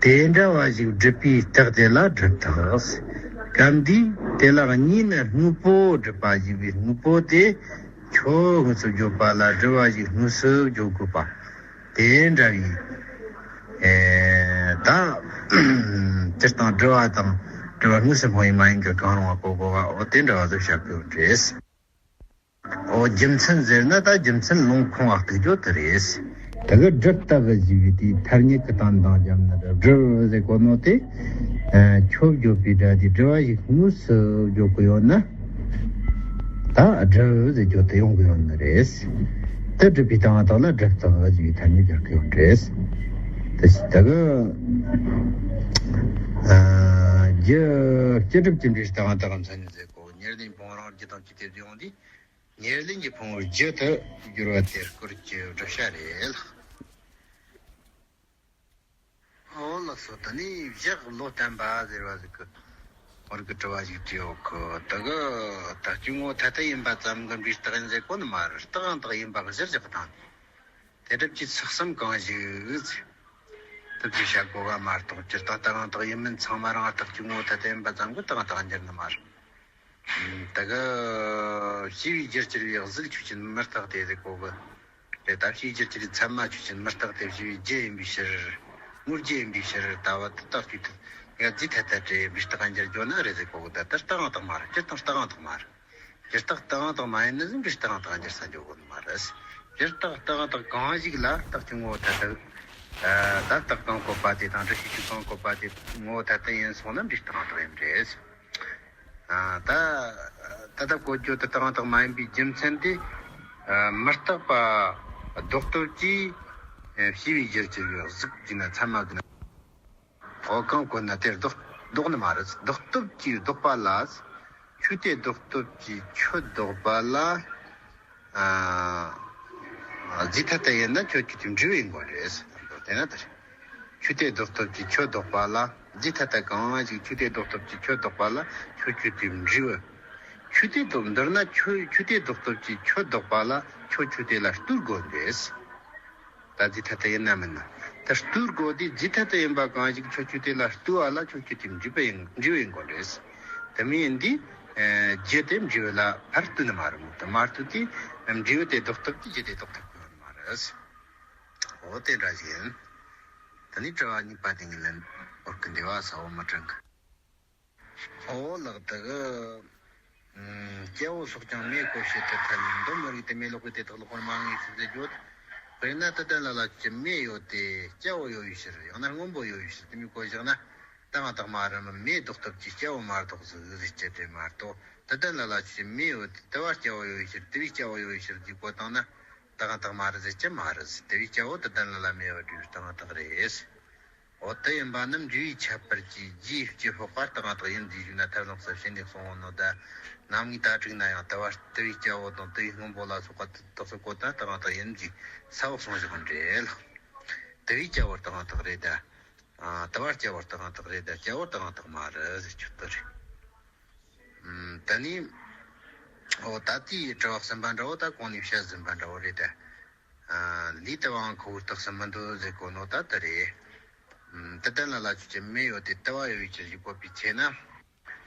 དེ་འདྲ་བ་ཞིག་སྒྲུབ་པའི་རྟགས་དེ་ལ་སྒྲུབ་རྟགས། སྐབས་འདིའི་དེ་ལ་གཉིས་ནི་དངོས་པོ་སྒྲུབ་པ་ཞེས་པའི་དངོས་པོ་དེ། ཁྱོད་དངོས་སུ་བརྗོད་པ་ལ་སྒྲུབ་པ་ཞིག་དངོས་སུ་བརྗོད་དགོས་པ། དེ་འདྲ་བའི། ཨེ། ད་སྤྱིར་བཏང་སྒྲུབ་པ་དང་སྒྲུབ་པ་དངོས་སུ་སྨྲ་བའི་མ་ཡིན་གྱི་གང་རུང་བ་གོ་དགོས་པ། འོ་དེ་འདྲ་བ་ཟིག་བཤད་དགོས་རེད། འོ་རྒྱུ་མཚན་ཟེར་ན། ད་རྒྱུ་མཚན་ལུང་ཁུངས་ལ་གཏུག་རྒྱུ་དེ་རེད། དེ་གི་སྒྲུབ་རྟགས་ཀྱི་ཞེས་པའི་དེའི་ཐ་སྙད་ཀྱི་སྟེང་དང་རྒྱབ་ནི་རེད། སྒྲུབ་ཟེར་གོ་ནོ་དེ། ཨ། ཁྱོད་བརྗོད་པའི་སྒྲ་དེ་སྒྲུབ་པ་ཞིག་དངོས་སུ་བརྗོད་དགོས་ཡོད་ན། ད་སྒྲུབ་ཟེར་རྒྱུ་དེ་ཡོང་གི་ཡོད་ནི་རེད། དེ་སྒྲུབ་པའི་སྟེང་དག་ལ་སྒྲུབ་རྟགས་ཞེས་པའི་ཐ་སྙད་སྦྱར་གི་ཡོད་རེད། དེ་ད་གི། ཨ། རྒྱུ་སྤྱི་སྒྲུབ་ཀྱི་འབྲས་སྟེང་དག་མཚན་ཉིད་ཟེར་གོ། ཉེར་ལེན་བུམ་དབང་རང་རྒྱུ་དང་བཅས་ཏེ་ཡོང་དུས། ཉེར་ལེན་གྱི་ཕུང་པོའི་རྒྱུ་དུ་གྱུར་པ་དེ་སྐོར་གྱི་བསྒྲུབ་བྱ་རེད། འོ་ལགས་སོ། དེ་ནས་བཞག་བློ་བརྟན་པ་ཟེར་བ་ཟིག་གི་བར་གྱི་དྲི་བ་ཞིག་དྲིས་ཡོད་གི། དེ་གི་རྟགས་ཀྱི་ངོ་བོ་ཐ་དད་ཡིན་པ་ཙམ་གྱིས་འབྲས་རྟགས་ཡིན་ཟེར་གོ་ནི་མ་རེད། རྟགས་ཡང་དག་ཡིན་པ་གཞིར་བཞག་དང་། དེ་སྒྲུབ་ཀྱི་ཚུལ་གསུམ་གང་ཞིག་དེ་ཚོ་བཤད་དགོས་པ་མ་གཏོགས། སྤྱིར་བཏང་རྟགས་ཡང་དག་ཡིན་མིན་ཚང་མ་རང་རྟགས་ཀྱི་ངོ་བོ་ཐ་དད་ཡིན་པ་ཙམ་གྱིས་རྟགས་ཡང་དག་འགྱུར་ནི་མ་རེད། ད་གི་བྱས་པའི་རྒྱུར་གྱུར་པའི་གཟུགས་ཆོས་ཅན། མི་རྟག་སྟེ་ཟེར་གོ་གི་རེད། ད་བྱས་པའི་རྒྱུར་གྱུར་པའི་ཚད་མ་ཆོས་ཅན། མི་རྟག་སྟེ། བྱས་པའི་རྒྱུ་ཡིན་པའི་ཕྱིར། དངོས་རྒྱུ་ཡིན་པའི་ཕྱིར། ལྟ་བ་དེ་རྟགས་ཀྱི་དོན་ཡང་རྫས་ཐ་དད་དེ་འབྲས་རྟགས་འགྱུར་རྒྱུ་ནི་རེད་ཟེར་གོ་གི། ད་ལྟ་རྟགས་ཡང་དག་མ་རེད། སྤྱིར་བཏང་རྟགས་ཡང་དག་མ་རེད། སྤྱིར་བཏང་རྟགས་ཡང་དག་མ་ཡིན་ནི་ཟིག་འབྲས་རྟགས་ཡང་དག་འགྱུར་ས་འཇོག་གོ་ནི་མ་རེད། སྤྱིར་བཏང་རྟགས་ཡང་དག་གང་ཞིག་ལ་རྟགས་ཀྱི་ངོ་བོ་ཐ་དད། ཨ། ད་རྟགས་གང་བཀོད་པ་དེ་དང་། འདྲི་ཤེས་ཆོས་གང་བཀོད་པ་དེ་ངོ་བོ་ཐ་དད་ཡིན་སོང་ན་འབྲས་རྟགས་ཡང་དག་ཡིན་པ་རེད། ཨ། ད་ད་ལྟ་བཀོད་རྒྱུ་དེ་རྟགས་ཡང་དག་མ་ཡིན་པའི་རྒྱུ་མཚན་དེ། ཨ། མི་རྟག་པ་ལྡོག་སྟོབས་ཀྱིས། ཨ། བྱས་པའི་རྒྱུར་གྱུར་པའི་གཟུགས་ཀྱི་ན་ཚད་མ་གི་ན། འོ་གང་བཀོད་ན་དེར་ལྡོག་ལྡོག་ནི་མ་རེད། ལྡོག་སྟོབས་ཀྱིས་ལྡོག་པ་ལ། ཆོས་དེ་ལྡོག་སྟོབས་ཀྱིས་ཁྱོད་ལྡོག་པ་ལ། ཨ། རྫས་ཐ་དད་ཡིན་ན་ཁྱོད་ཀྱི་དེ་འབྲས་བུ་ཡིན་དགོས་རེད། དེ་ན་དེར་ཆོས་དེ་ལྡོག་སྟོབས་ཀྱིས་ཁྱོད་ལྡོག་པ་ལ། རྫས་ཐ་དད་གང་ཞིག་ཆོས་དེ་ལྡོག་སྟོབས་ཀྱིས་ཁྱོད་ལྡོག་པ་ལ་ཁྱོད་ཀྱི་དེ་འབྲས་བུ། ཆོས་དེ་ལྡོག་མདོར་ན་ཁྱོད་ཆོས་དེ་ལྡོག་སྟོབས་ཀྱིས་ཁྱོད་ལྡོག་པ་ལ་ཁྱོད་ཆོས་དེ་ལ་ལྟོས་དགོས་རེད། ད་རྫས་ཐ་དད་ཡིན་ན་མིན་ན། ད་ལྟོས་དགོས་དུས་རྫས་ཐ་དད་ཡིན་པ་གང་ཞིག་ཁྱོད་ཆོས་དེ་ལ་ལྟོས་པ་ལ་ཁྱོད་ཆོས་དེ་འབྲས་བུ་ཡིན། འབྲས་བུ་ཡིན་དགོས་རེད། དེ་མིན་ཡིན་དུས། ཨ། རྒྱུ་དེ་འབྲས་བུ་ལ་ཕར་ལྟོས་ནི་མ་རེད་མོ། དེ་མ་ལྟོས་དུས་འབྲས་བུ་དེ་ལྡོག་ཐུབ་ཀྱི་རྒྱུ་དེ་ལྡོག་ཐུབ་ཀྱི་ཡོད་ནི་མ་རེད། འོ་དེ་འདྲ་ཞིག་ཡིན། དེ་ནས་དྲི་བ་གཉིས་པ་དེ་ངས་ལན། འོར་གི་འདི་བ་ས་འོ་མི་དྲན་གི། འོ་ལགས། དེ་གི། ཨུམ། སྐྱ་བོ་སོགས་ཀྱང་མེ་བཀོལ་བྱེད་དུ་ཐལ། འདོམ་མི་རིགས་ཏེ། མེ་ལོག་པས་དེ་དག་ལོག་པར་མ་ངེས་ཕྱིར་ཟེར་རྒྱུ། དཔེར་ན་དུ་ལྡན་ལ་ལ་ཆོས་ཅན། མེ་ཡོད་དེ་སྐྱ་བོ་ཡོད་པའི་ཕྱིར། ཡང་ན་སྔོན་པོ་ཡོད་པའི་ཕྱིར། དེ་མོ་བཀོད་བཞག་ན་རྟགས་ཡང་དག་མ་རེད་མོ། མེ་ལྡོག་སྟོབས་ཀྱིས་སྐྱ་བོ་མ་ལྡོག་ཟིག་ཟེར་རྒྱུ་དེ་མ་གཏོགས། དུ་ལྡན་ལ་ལ་ཆོས་ཅན། མེ་ཡོད་དེ། དུ་བ་སྐྱ་བོ་ཡོད་པའི་ཕྱིར། དུ་བས་སྐྱ་བོ་ཡོད་པའི་ཕྱིར་ཅེས་བཀོད་བཏང་ན་རྟགས་ཡང་དག་མ་རེད་ཟེར་རྒྱུ་མ་རེད། དུ་བས་སྐྱ་བོ་དུ་ལྡན་ལ་ལ་མེ་ཡོད་པར་བསྒྲུབས་པའི་རྟགས་ཡང་དག་རེད། འོ་དེ་ཡིན་པ་ནི་འབྲས་བུའི་ཁྱད་པར་གྱིས་རྒྱུའི་སྤྱི་དཔོག་པ་རྟགས་ཡང་དག་ཡིན་ཞེས་ཞུས་ན། ཐར་ལམ་གསལ་བྱེད་ནས་གསུངས་པ་ནོ། ད་རྣམ་ངེས་དྭ་ཕྲུག་ན་ཡང་དུ་བ་དུ་བའི་སྐྱ་བོ་དང་དུ་བའི་སྔོན་པོ་ལ་སོགས་པ་རྟགས་སུ་བཀོད་ན་རྟགས་ཡང་དག་ཡིན་ཞེས་ས་འོག་གསུངས་བཞག་འདྲེ་ལགས། དུ་བའི་སྐྱ་བོ་རྟགས་ཡང་དག་རེད་ད། ཨ། དུ་བ་སྐྱ་བོ་རྟགས་ཡང་དག་རེད་ད། སྐྱ་བོ་རྟགས་ཡང་དག་མ་རེད་ཟེར་རྒྱུ་དེ་རེད། ཨམ། ད་ནི་འོ་ད་ལྟའི་དྲི་བ་གསུམ་པ་འདྲ་བོ་ད་གོང་ནས་བཤད་ཟིན་པ་འདྲ་བོ་རེད་ད། ཨ། ལས་དུ་བའང་ཁོ་བོའི་རྟགས་སུ་མི་འདོད་ཟེར་གོ་ནོ་ད་དེ་རེད། ཨམ། དུ་ལྡན་ལ་ལ་ཆོས་ཅན། མེ་ཡོད་དེ་དུ་བ་ཡོད་པའི་ཕྱིར་ཞེས་བཀོད་པའི་ཚེ་ན།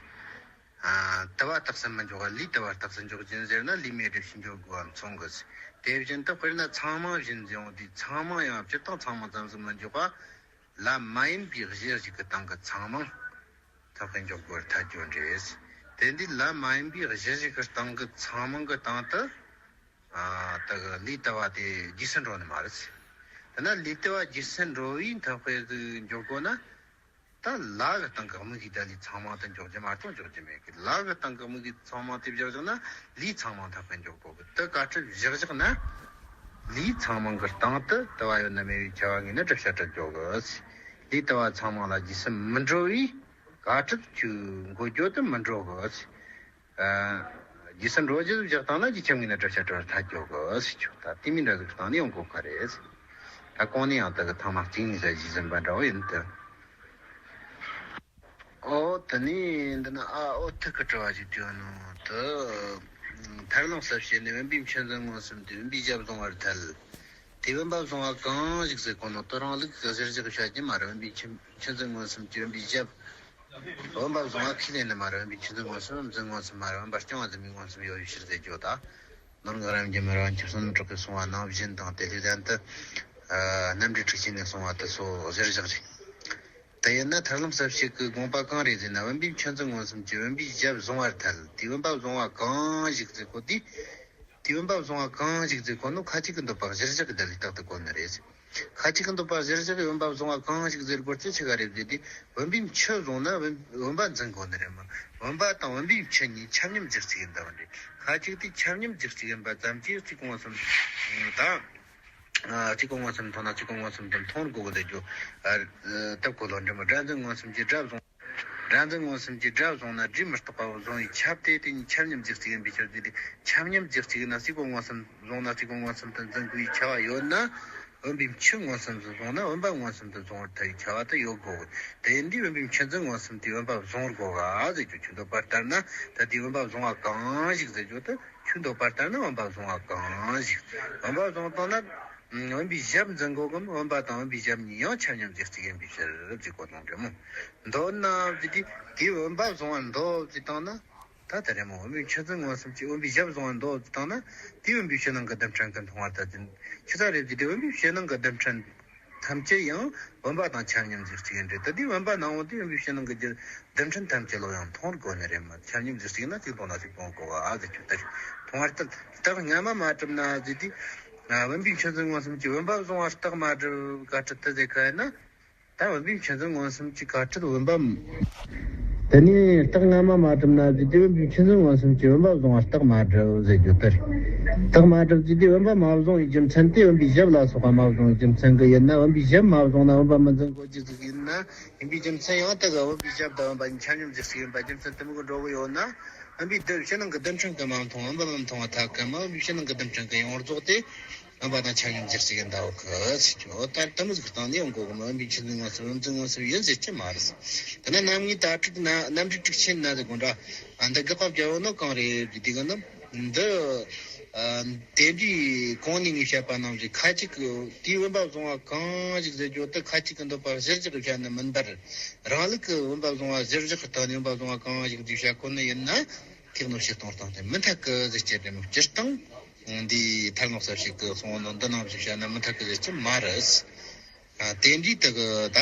ཨ། དུ་བ་རྟགས་སུ་མི་འཇོག་པར་ལས་དུ་བ་རྟགས་སུ་འཇོག་རྒྱུ་ཡིན་ཟེར་ན། ལས་མེ་སྒྲིབ་ཕྱིར་འཇོག་དགོས་པ་མཚུངས་གི། དེ་བཞིན་དུ་དཔེར་ན་ཚང་མང་བཞིན་ཟེར་འོང་དུས། ཚང་མང་ཡང་སྤྱིར་བཏང་ཚང་མང་ཙམ་ཞིག་མི་འཇོག་པ། ལ་མ་ཡིན་པའི་གཞི་ཞིག་གི་སྟེང་གི་ཚང་མང་ཐབས་ཀྱིས་འཇོག་དགོས་པར་ཐལ་རྒྱུ་འདྲེ། དེ་འདི་ལ་མ་ཡིན་པའི་གཞི་ཞིག་གི་སྟེང་གི་ཚང་མང་གི་སྟེང་དུ། ཨ། ད་གི་ལས་དུ་བ་དེ་རྗེས་སུ་འགྲོ་ནི་མ་རེད། དེ་ན་ལས་དུ་བ་རྗེས་སུ་འགྲོ་བའི་ཐབས་ཀྱིས་འཇོག་དགོས་ན། ད་ལ་གི་སྟེང་གི་དམིགས་ཀྱིས་ད་ལས་ཚང་མང་དུ་འཇོག་རྒྱུ་མ་གཏོགས་འཇོག་རྒྱུ་མེད་གི། ལ་གི་སྟེང་གི་དམིགས་ཀྱིས་ཚང་མང་དེ་བཞག་བཞག་ན་ལས་ཚང་མང་ཐབས་ཀྱིས་འཇོག་དགོས་གི། དེ་ག་ཁྲིད་བཞག་བཞག་ན། ལས་ཚང་མང་གི་སྟེང་དུ་དུ་བ་ཡོད་ན་མེད་པའི་ཁྱབ་པ་ངེས་ན་བསྒྲུབ་བྱ་གྲུབ་འཇོག་གི། ལས་དུ་བ་ཚང་མང་ལ་རྗེས་སུ་མི་འགྲོ་བའི་ག་ཁྲིད་ཁྱོད་འགོད་རྒྱུ་དེ་མི་འགྲོ་གི། ཨ། རྗེས་སུ་འགྲོ་རྒྱུ་བཞག་བཏང་ན་རྗེས་ཁྱབ་ངེས་ན་བསྒྲུབ་བྱ་གྲུབ་པར་ཐལ་འགྱོ་གི་ཟེར་ཆོག། ད་དེ་མིན་འདྲ་ཟིག་སྟེང་ནས་ཡོང་གོ་ག་རེད། ད་གོང་ནས་ཡང་དེ་གི་ཐེངས་མ་གཅིག་གཉིས་ཟིག་ཞུས་ཟིན་པ་འདྲ་བོ་ཡིན་ཏེ། ཨོ་དེ་ནས་འདི་ན་ཨ་ཨོ་ཐུག་གི་དྲི་བ་ཞིག་བཏོན་ནོ་དེ། ཐར་ལམ་གསལ་བྱེད་ནས་བུམ་པའི་མཆུ་འཛིན་མངོན་སུམ་དེ་བུམ་པའི་ཞབས་བཟུང་བར་ཐལ། དེ་བུམ་པ་བཟུང་བ་གང་ཞིག་ཟེར་གོ་ནོ་དེ་རང་ལུགས་གཞིར་བཞག་བྱ་རྒྱུ་མ་རེད། བུམ་པའི་མཆུ་མཆུ་འཛིན་མངོན་སུམ་གྱི་བུམ་པའི་ཞབས། བུམ་པ་བཟུང་བ་ཁས་ལེན་ནི་མ་རེད། བུམ་པའི་མཆུ་འཛིན་མངོན་སུམ་འཛིན་མངོན་སུམ་མ་རེད། བུམ་པ་རྐྱང་བ་འཛིན་པའི་མངོན་སུམ་ཡོད་པའི་ཕྱིར་ཟེར་རྒྱུ་དང་། ནོར་འགག་རམ་གྱི་མི་རང་ཁྱབ་གསུམ་གྲོགས་ཀྱིས་གསུངས་པ་ནང་བཞིན་དང་། དེ་ལས་གཞན་དུ། ཨ། རྣམ་འགྲེལ་དྲུག་ཅུ་ནས་གསུངས་པ་དེ་ཚོ་གཞིར་བཞག་རེད། དེ་ཡིན་ན་ཐར་ལམ་གསལ་བྱེད་ཀྱི་དགོངས་པ་གང་རེད་ཟེར་ན། བུམ་པའི་མཆུ་འཛིན་མངོན་སུམ་གྱི་བུམ་པའི་ཞབས་བཟུང་བར་ཐལ། དེ་བུམ་པ་བཟུང་བ་གང་ཞིག་ཟེར་གོ་དུས། དེ་བུམ་པ་བཟུང་བ་གང་ཞིག་ཟེར་གོ་ནོ་ཁ་ཅིག་གི་འདོད་པ་གཞིར་བཞག་གི་ད་ལས་རྟགས་དེ་གོ་ནི་རེད། ཁ་ཅིག་གི་འདོད་པ་གཞིར་བཞག་གི་བུམ་པ་བཟུང་བ་གང་ཞིག་ཟེར་དགོས་ཚེ་ཆི་ག་རེད་ཟེར་དུས། བུམ་པའི་མཆུ་བཟུང་ན་བུམ་བུམ་པ་འཛིན་དགོས་ནི་རེད་མ། བུམ་པ་དང་བུམ་པའི་མཆུ་གཉིས་ཆ་མཉམ་རྫས་གཅིག་ཡིན་ད་བ་འདྲེ། ཁ་ཅིག་དེ་ཆ་མཉམ་རྫས་གཅིག་ཡིན་པ་ཙམ་གྱིས་རྩིས་གོང་གསུམ་དང་། ཨ། རྩིས་གོང་གསུམ་མཐོང་ན་རྩིས་གོང་གསུམ་དུ་མཐོང་དགོས་གི་ཟེར་རྒྱུ། ཨ། སྟབས་གོ་ལོ་འདྲེ་མ། སྒྲ་འཛིན་མངོན་སུམ་གྱི་སྒྲ་བཟུང་། སྒྲ་འཛིན་མངོན་སུམ་གྱི་སྒྲ་བཟུང་ན་སྒྲས་མི་རྟག་པ་བཟུང་བའི་ཁྱབ་སྟེ། དེ་གཉིས་ཆ་མཉམ་རྫས་གཅིག་ཡིན་པའི་ཕྱིར་ཏེ། དེ་ཆ་མཉམ་རྫས་གཅིག་ཡིན་ན་རྩིས་གོང་མངོན་སུམ་བཟུང་ན་རྩིས་གོང་མངོན་སུམ་དུ་འཛིན་དགོས་པའི་ཁྱབ་པ་ཡོད་ན། བུམ་པའི་མཆུ་མངོན་སུམ་དུ་བཟུང་ན་བུམ་པ་མངོན་སུམ་དུ་བཟུང་བར་ཐལ་བའི་ཁྱབ་པ་དེ་ཡོད་དགོས། དེ་ཡིན་དུས་བུམ་པའི་མཆུ་འཛིན་མངོན་སུམ་དེས་བུམ་པ་བཟུང་བར་གོ་ག་ཟེར་རྒྱུ། ཁྱོད་འདོད་པ་ལྟར་ན། ད་དེ་བུམ་པ་བཟུང་བ་གང་ཞིག་ཟེར་རྒྱུ་དེ། ཁྱོད་འདོད་པ་ལྟར་ན་བུམ་པ་བཟུང་བ་གང་ཞིག། བུམ་པ་བཟུང་བཏང་ན། བུམ་པའི་ཞབས་འཛིན་དགོས་གམ། བུམ་པ་དང་བུམ་པའི་ཞབས་གཉིས་ཡང་ཆ་མཉམ་རྫས་གཅིག་ཡིན་པའི་ཕྱིར་ཟེར་གོ་ནོ་འདྲེ་མོ། འདོད་ན་ཟེར་དུས་དེ་བུམ་པ་བཟུང་བ་འདོད་ཟེར་བཏང་ན། ད་ལྟ་རེད་མོ། བུམ་པའི་མཆུ་འཛིན་མངོན་སུམ་གྱི་བུམ་པའི་ཞབས་བཟུང་བ་འདོད་ཟེར་བཏང་ན། དེ་བུམ་པའི་ཕྱི་ནང་གི་རྡུལ་ཕྲན་གྱིས་མཐོང་བ་ལྟར་དུ། ཆི་ཟིག་རེད་ཟེར་དུས་བུམ་པའི་ཕྱི་ནང་གི་རྡུལ་ཕྲན་ཐམས་ཅད་ཡང་བུམ་པ་དང་ཆ་མཉམ་རྫས་གཅིག་ཡིན་འདྲེ། ད་དེ་བུམ་པ་ནང་འོང་དུས་བུམ་པའི་ཕྱི་ནང་གི་རྡུལ་ཕྲན་ཐམས་ཅད་ལོ་ཡང་མཐོང་དགོས་ནི་རེད་མ། ཆ་མཉམ་རྫས་གཅིག་ཡིན་ན་གཅིག་མཐོང་ན་གཅིག་མཐོང་དགོས་པ་ཨ་ཟེར་རྒྱུ་ལྟར། མཐོང་བ་ལྟར་རྟགས་སྔ་མ་མ་གྲུབ་ན་ཟེར་དུས། བུམ་པའི་མཆུ་འཛིན་མངོན་སུམ་གྱི་བུམ་པ་བཟུང་བ་རྟགས་མ་གྲུབ་ག་གྲུབ་ཏུ་ཟེར་ག་ཡིན་ན། ད་བུམ་པའི་མཆུ་འཛིན་མངོན་སུམ་གྱི་ག་ཁྲིད་བུམ་པ། དེ་ནས་རྟགས་སྔ་མ་མ་གྲུབ་ན་ཟེར་དུས་བུམ་པའི་མཆུ་འཛིན་མངོན་སུམ་གྱི་བུམ་པ་བཟུང་བ་རྟགས་མ་གྲུབ་ཟེར་རྒྱུ་ལྟར། རྟགས་མ་གྲུབ་ཟེར་དུས་བུམ་པ་མ་བཟུང་བའི་རྒྱུ་མཚན་དེ་བུམ་པའི་ཞབས་ལ་སོགས་པ་མ་བཟུང་བའི་རྒྱུ་མཚན་གྱིས་ཡིན་ན། བུམ་པའི་ཞབས་མ་བཟུང་ན་བུམ་པ་མི་འཛིན་དགོས་རྒྱུ་ཟིག་ཡིན་ན། ཡིན་པའི་རྒྱུ་མཚན་ཡང་དེ་ག་བུམ་པའི་ཞབས་དང་བུམ་པ་གཉིས་ཆ་མཉམ་རྫས་གཅིག་ཡིན་པ་རྒྱུ་མཚན་དེ་མོ་གི་འགྲོ་གི་ཡོད་ན། བུམ་པའི་རྡུལ་ཕྱི་ནང་གི་རྡུལ་ཕྲན་གྱིས་མ་མཐོང་བ་བུམ་པ་མི་མཐོང་བ་ཐལ་གི་མ། བུམ་པའི་ཕྱི་ནང་གི་རྡུལ་ཕྲན་གྱིས་ཡོངས་རྫོགས་ཏེ། བུམ་པ་དང་ཆ་མཉམ་རྫས་གཅིག་ཡིན་ད་འོ་གི་ཟེར་རྒྱུ། ད་དེ་མོ་ཟིག་སྟེང་ནས་ཡོང་གོ་གི་མ། བུམ་པའི་མཆུ་འཛིན་མངོན་སུམ་བུམ་འཛིན་མངོན་སུམ་ཡིན་ཟེར་རྒྱུ་མ་རེད། དེ་ན་རྣམ་ངེས་དྭ་ཕྲུག་ན་རྣམ་འགྲེལ་དྲུག་ཆེན་ན་ཟེར་གོ་འདྲ། ཨ། འདི་དགག་པ་བརྒྱབ་ཡོད་ནོ་གང་རེད་ཟེར་དུས་གི་ནི། འདི། ཨ། དེ་འདྲའི་གོང་ནས་ངས་བཤད་པ་ནང་བཞིན་ཁ་ཅིག་གིས་དེའི་བུམ་པ་བཟུང་བ་གང་ཞིག་ཟེར་རྒྱུ་དེ་ཁ་ཅིག་གི་འདོད་པ་གཞིར་བཞག་གི་བཤད་ནི་མིན་པར། རང་ལུགས་ཀྱི་བུམ་པ་བཟུང་བ་གཞིར་བཞག་གི་སྟེང་ནས་བུམ་པ་བཟུང་བ་གང་ཞིག་ཅེས་བཤད་གོ་ནི་ཡིན་ན། དེ་གནོད་བྱེད་གཏོང་སྟངས་དེ་མི་འཐད་གི་ཟེར་རྒྱུ་རེད་མོ། སྤྱིར་བཏང་འདིའི་ཐར་ལམ་གསལ་བྱེད་ཀྱི་གསུང་བ་ནང་འདི་ནང་བཞིན་བཤད་ན་མི་འཐད་གི་ཟེར་རྒྱུ་མ་རེད། ཨ། དེ་འདྲའི་དེ་གི་ད།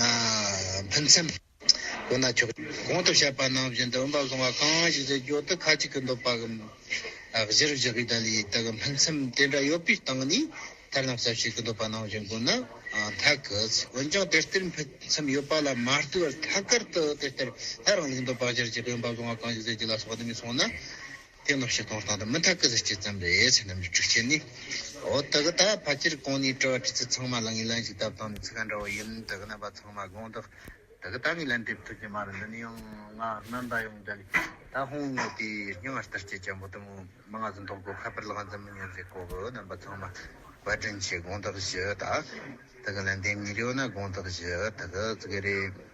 ཨ། ཕུན་སུམ། འོ་ན་ཆོག། གོང་དུ་བཤད་པ་ནང་བཞིན་དུ་བུམ་པ་བཟུང་བ་གང་ཞིག་ཟེར་རྒྱུ་དེ་ཁ་ཅིག་གི་འདོད་པ་གི། ཨ། གཞིར་བཞག་གི་ད་ལས་དེ་གི་ཕུན་སུམ་དེ་འདྲ་ཡོད་པའི་སྟེང་ནས་ཐར་ལམ་གསལ་བྱེད་ཀྱི་འདོད་པ་ནང་བཞིན་དགོས་ན། ཨ། འཐད་གི། འོན་ཀྱང་དེ་ལྟར་ཕུན་སུམ་ཡོད་པ་ལ་མ་ལྟོས་པར་ཐད་ཀར་དུ་དེ་ལྟར་ད་རང་ལུགས་འདོད་པ་གཞིར་བཞག་གི་བུམ་པ་བཟུང་བ་གང་ཞིག་ཟེར་རྒྱུ་ལ་སོགས་པ་དེ་མོ་སོང་ན། དེ་ནོ་བཤད་གཏོང་སྟངས་དང་མི་འཐད་ཀི་ཟེར་སྐྱེ་ཙམ་རེད་ཟེར་ནམ་རིགས་ཅན་ནི། འོ་དེ་གི་ད་ཕལ་ཆེར་གོང་ནས་དྲི་བ་དྲི་ཚིག་ཚང་མ་ལ་ངས་ལན་ཞིག་བཏབ་སྟངས་ནི་ཚིག་འདྲ་བོ་ཡིན། དེ་གི་རྣམ་པ་ཚང་མ་དགོངས་དག་དེ་གི་ད་ངས་ལན་འདེབས་ཐུབ་ཀྱི་མ་རེད། འདི་ནི་ཡང་ང་སྨན་པ་ཡོང་འདྲ་ལི་ད་ཧོང་ངོ་དེ་སྙིང་ང་ལྟར་སྐྱེ་ཅན་པོ་དེ་མོ་མི་ང་ཚོ་མདོག་གོ་ཁ་པར་ལག་འཛིན་མི་ཉན་ཟེར་གོ་གི། རྣམ་པ་ཚང་མ་བཀའ་དྲིན་ཆེ་དགོངས་དག་ཞུ། ད་དེ་གི་ལན་འདེབས་ཉེ་རེ་ཡོད་ན་དགོངས་དག་ཞུ། དེ་གི་ཙི་གི་རེད།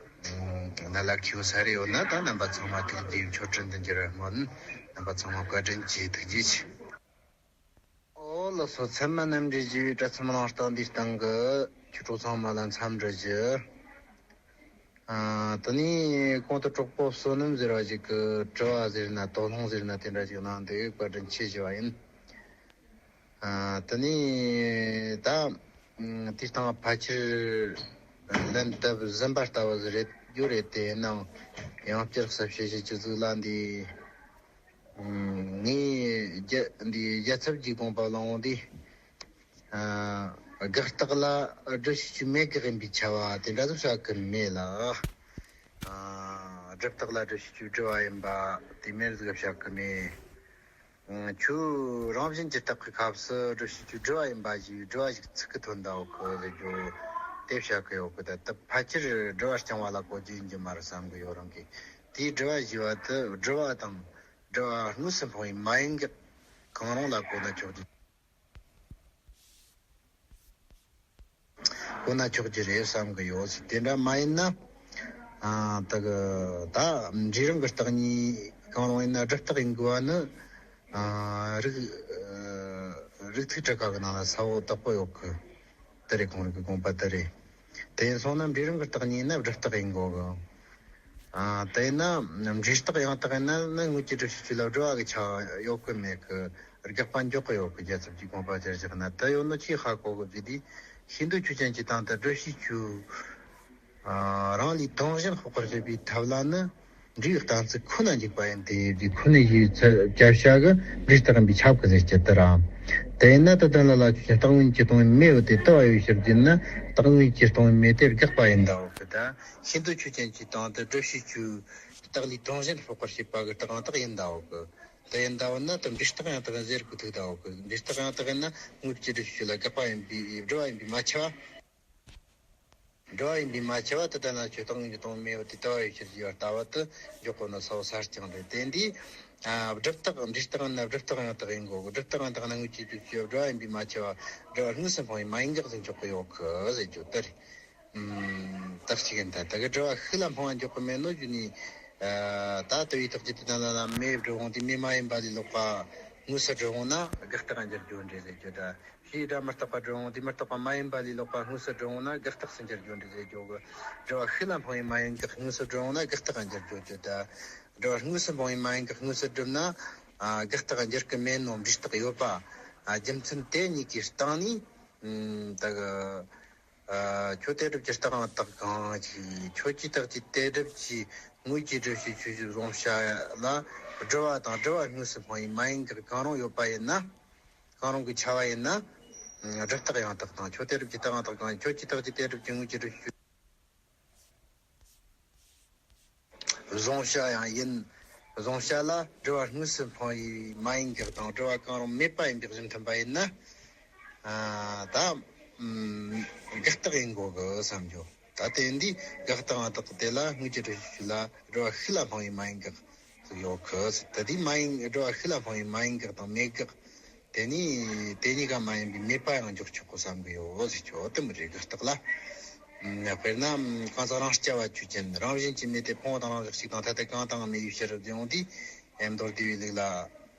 ན་ལ་ཁྱེའུ་ས་རེ་ཡོད་ན་ད་རྣམ་པ་ཚང་མ་ཐུགས་རྗེ་མཆོད་སྤྲིན་དུ་འགྱུར་བར་སྨོན། རྣམ་པ་ཚང་མ་བཀའ་དྲིན་ཆེ། ཐུགས་རྗེ་ཆེ། ཨོ་ལགས་སོ། ཚད་མ་རྣམ་འགྲེལ་ཞེས་པའི་དྲ་ཚིགས་གླེང་སྟངས་འདིའི་སྟེང་གི་ཆོས་གྲོགས་ཚང་མ་ལ་འཚམས་འདྲི་ཞུ། ཨ་དེ་ནས་གོང་དུ་གྲོགས་པོ་བསོད་ནམས་ཟེར་བ་ཞིག་གིས་དྲི་བ་ཟེར་ན་དོགས་སློང་ཟེར་ན་དེ་འདྲ་ཞིག་གནང་འདུག་བཀའ་དྲིན་ཆེ་ཞུ་བ་ཡིན། ཨ་དེ་ནས་ད་ཨ་དེའི་སྟེང་ཕལ་ཆེར་ལན་བཏབ་ཟིན་པ་ལྟ་བུ་རེད་རྒྱུ་རེད། དེ་ཡིན་ནའང་ཡང་བསྐྱར་གསལ་བཤད་ཞུ་རྒྱུ་ཟིག་ལ། འདི་ངས་རྒྱ་འདི་རྒྱལ་ཚབ་ཀྱི་དགོངས་པ་བླངས་འོང་དུས། ཨ་དགག་རྟགས་ལ་སྒྲུབ་བྱེད་ཆོས་མེད་དགག་ཡིན་པས་ཁྱབ་པ་དེ་འདྲ་ཟིག་བྱ་གི་མེད་ལ། ཨ་སྒྲུབ་རྟགས་ལ་སྒྲུབ་བྱེད་ཆོས་སྒྲུབ་པ་ཡིན་པ་དེ་མེད་ཟིག་བྱ་གི་མེད། ཁྱོད་རང་བཞིན་གྱིས་རྟག་གི་སྐབས་སུ་སྒྲུབ་བྱེད་ཆོས་སྒྲུབ་པ་ཡིན་པ་ཞེས་སྒྲུབ་པ་ཞིག་ཚིག་གི་ཐོན་ད་འོག་གི་ལས་རྒྱུ་དེ་བྱ་གི་ཡོད་གི། ད་ལྟ་ཕལ་ཆེར་སྒྲུབ་པ་རྐྱང་པ་ལ་གོ་རྒྱུ་ཡིན་གྱི་མ་རེད་བསམ་གི་ཡོད། རང་གིས་དེའི་སྒྲུབ་པ་ཞེས་པ་དེ་སྒྲུབ་པ་དང་སྒྲུབ་པ་དངོས་སུ་འཕངས་པའི་མ་ཡིན་དགག་གང་རུང་ལ་གོ་ན་ཆོག་རྒྱུ། ཁོ་ན་ཆོག་རྒྱུ་རེད་བསམ་གི་ཡོད། དེ་འདྲ་མ་ཡིན་ན། ཨ་ད་གི་ད་འབྲས་རང་གི་རྟགས་གཉིས་གང་རུང་ཡིན་ན་སྒྲུབ་རྟགས་ཡིན་དགོས་པ་ནི། ཨ་རིགས་ཨ་རིགས་ཚིག་ཁྲི་ཀ་གི་ནང་ལ་གསལ་བོ་དག་པོ་ཡོད་གི། དེ་རེད། ཁོང་རང་གི་དགོངས་པ་དེ་རེད། དེ་ཡིན་སོང་ན་འབྲས་རང་གི་རྟགས་གཉིས་ཡིན་ན་སྒྲུབ་རྟགས་ཡིན་དགོས་གི། ཨ་དེ་ཡིན་ན་འབྲས་རྟགས་ཡང་དག་ཡིན་ན་ནི་དངོས་ཀྱི་སྒྲུབ་བྱེད་ཆོས་ལ་སྒྲུབ་པ་གི་ཆ་ཡོད་གི་མེད་གི། དགག་པ་འཇོག་གི་ཡོད་གི། རྒྱལ་ཚབ་ཀྱི་དགོངས་པ་ཅར་བཞག་ན་དེ་ཡོད་ནོ་ཆེས་ཧ་གོ་གི་བརྗོད་དུས། ཤེས་འདོད་ཆོས་ཅན་གྱི་སྟེང་དུ་སྒྲུབ་བྱེད་ཆོས་ཨ་རང་ལས་དོན་གཞན་དཔོག་པར་བྱེད་པའི་ཐབས་ལ་ནི་འབྲས་བུའི་གཏན་ཚིགས་ཁོ་ན་འཇུག་པ་ཡིན་ཏེ། འབྲས་ཁོ་ནའི་ཡུལ་ཚད་བྱ་བྱ་གི་འབྲས་རྟགས་ཡིན་པས་ཁྱབ་གི་ཟེར་གྱི་དེ་ར། དེ་ཡིན་ན་དེ་དོན་ལ་ལ་ཆོས་ཅན་རྟག་དངོས་གཉིས་ཀྱིས་སྟོང་པའི་མེ་ཡོད་དེ་དུ་བ་ཡོད་ཕྱིར་བརྗོད་ན་རྟག་དངོས་གཉིས་ཀྱིས་སྟོང་པའི་མེ་དེ་དགག་པ་ཡིན་ད་འོག་གི། ད་ཤེས་འདོད་ཆོས་ཅན་གྱི་སྟེང་དུ་སྒྲུབ་བྱེད་ཆོས་རྟགས་ལས་དོན་གཞན་དཔོག་པར་བྱེད་པ་གི་རྟགས་ཡང་དག་ཡིན་ད་འོག་གི། དེ་ཡིན་ད་འོ་ན་དེ་འབྲས་རྟགས་ཡང་དག་ཡིན་ཟེར་གི་ཐུག་ད་འོག་གི། འབྲས་རྟགས་ཡང་དག་ཡིན་ན་དངོས་ཀྱི་སྒྲུབ་བྱེད་ཆོས་ལ་དགག་པ་ཡིན་པའི་སྒྲུབ་པ་ཡིན་པས་མ་ཁྱབ་པ། སྒྲུབ་པ་ཡིན་པས་མ་ཁྱབ་པ་དེ་ལྟར་ན་ཆོས་རྟག་དངོས་གཉིས་ཀྱིས་སྟོང་པའི་མེ་ཡོད་དེ་དུ་བ་ཡོད་ཕྱིར་བརྗོད་པ་ལྟ་བུ་དེ་འཇོག་གོ་ནོ་གསལ་བོ་གསལ་རྐྱང་རེད། དེ་འདིས་ཨ་སྒྲུབ་རྟགས་འབྲས་རྟགས་ཡིན་ན་སྒྲུབ་རྟགས་ཡང་དག་ཡིན་དགོས་གི། སྒྲུབ་རྟགས་ཡང་དག་ན་དངོས་ཀྱི་སྒྲུབ་བྱེད་ཆོས་སྒྲུབ་པ་ཡིན་པས་མ་ཁྱབ་པ་སྒྲུབ་པ་དངོས་སུ་འཕངས་པའི་མ་ཡིན་དགག་ཟིན་ཆོག་གི་ཡོད་གི་ཟེར་རྒྱུ་དེ་རེད། ཨུམ། ད་གཅིག་ཡིན། ད་ད་གི་སྒྲུབ་པ་ཤུགས་ལ་འཕངས་པ་འཇོག་གི་མེད་ནོ་རྒྱུ་ནི། ཨ་ད་དུ་བའི་རྟགས་ཀྱི་དེ་ལྟ་ན་ལ་མེ་སྒྲུབ་འོང་དུས་མེ་མ་ཡིན་པ་ལས་ལོག་པ་དངོས་སུ་སྒྲུབ་འོང་ན་དགག་རྟགས་འགྱུར་རྒྱུ་འདྲ་ཟེར་རྒྱུ། ད་ཕྱིའི་སྒྲ་མི་རྟག་པ་སྒྲུབ་འོང་དུས་མི་རྟག་པ་མ་ཡིན་པ་ལས་ལོག་པ་དངོས་སུ་སྒྲུབ་འོང་ན་དགག་རྟགས་སུ་འགྱུར་རྒྱུ་འདྲ་ཟེར་རྒྱུ་གི། སྒྲུབ་པ་ཤུགས་ལ་འཕངས་པའི་མ་ཡིན་དགག་དངོས་སུ་སྒྲུབ་འོང་ན་དགག་རྟགས་འགྱུར་རྒྱུ་རྒྱུ། ད་སྒྲུབ་པ་དངོས་སུ་འཕངས་པའི་མ་ཡིན་དགག་དངོས་སུ་སྒྲུབ་ན་ཨ་དགག་རྟགས་འགྱུར་གི་མེད་ནོ་འབྲས་རྟགས་ཡོད་པ། ཨ་རྒྱུ་མཚན་དེ་གཉིས་ཀྱི་སྟེང་ནས། ཨུམ། ད་གི་ཨ་ཁྱོད་དེ་སྒྲུབ་ཀྱི་རྟགས་ཡང་དག་གང་ཞིག་ཁྱོད་ཀྱིས་རྟགས་ཀྱི་དེ་སྒྲུབ་ཀྱི་དངོས་ཀྱི་སྒྲུབ་བྱེད་ཆོས་ཅན་བཟུང་བྱ་ལ་སྒྲུབ་པ་དང་སྒྲུབ་པ་དངོས་སུ་འཕངས་པའི་མ་ཡིན་དགག་གང་རུང་ཡོད་པ་ཡིན་ན། གང་རུང་གི་ཆ་བ་ཡིན་ན། སྒྲུབ་རྟགས་ཡང་དག་དང་ཁྱོད་དེ་སྒྲུབ་ཀྱི་རྟགས་ཡང་དག་གང་ཁྱོད་ཀྱིས་རྟགས་ཀྱི་དེ་སྒྲུབ་ཀྱི་དངོས་ཀྱི་སྒྲུབ་བྱེད་ཆོས་བཟུང་བྱ་ཡང་ཡིན། བཟུང་བྱ་ལ་སྒྲུབ་པ་དངོས་སུ་འཕངས་པའི་མ་ཡིན་དགག་དང་སྒྲུབ་པ་གང་རུང་མེད་པ་ཡིན་པའི་གཞི་མཐུན་པ་ཡིན་ན། ཨ་ད་ཨུམ་དགག་རྟགས་ཡིན་དགོས་གི་བསམ་རྒྱུ། ད་དེ་འདི་དགག་རྟགས་ཡང་དག་དེ་ལ་དངོས་ཀྱི་སྒྲུབ་བྱེད་ཆོས་ལ་སྒྲུབ་པ་ཤུགས་ལ་འཕངས་པའི་མ་ཡིན་དགག་ཟིག་ཡོད་གི། ད་དེ་མ་ཡིན་སྒྲུབ་པ་ཤུགས་ལ་འཕངས་པའི་མ་ཡིན་དགག་དང་མེད་དགག་དེ་ནི་དེ་གཉིས་ཀ་མ་ཡིན་པའི་མེད་པ་ཡང་འཇོག་ཆོག་གོ་བསམ་གི་ཡོད་ཟེར་ཆོག་དེ་མོ་རེད། དགག་རྟགས་ལ། ཨ་དཔེར་ན་གང་ཟག་རང་རྐྱ་བ་ཆོས་ཅན། རང་བཞིན་གྱིས་མེད་དེ་ཕུང་པོ་དང་རང་བཞིན་གཅིག་དང་ཐ་དད་གང་དང་མེད་པའི་ཕྱིར་ཟེར་འོང་དུས། ཨེ་མདོ་སྡེ་པའི་ལུགས་ལ་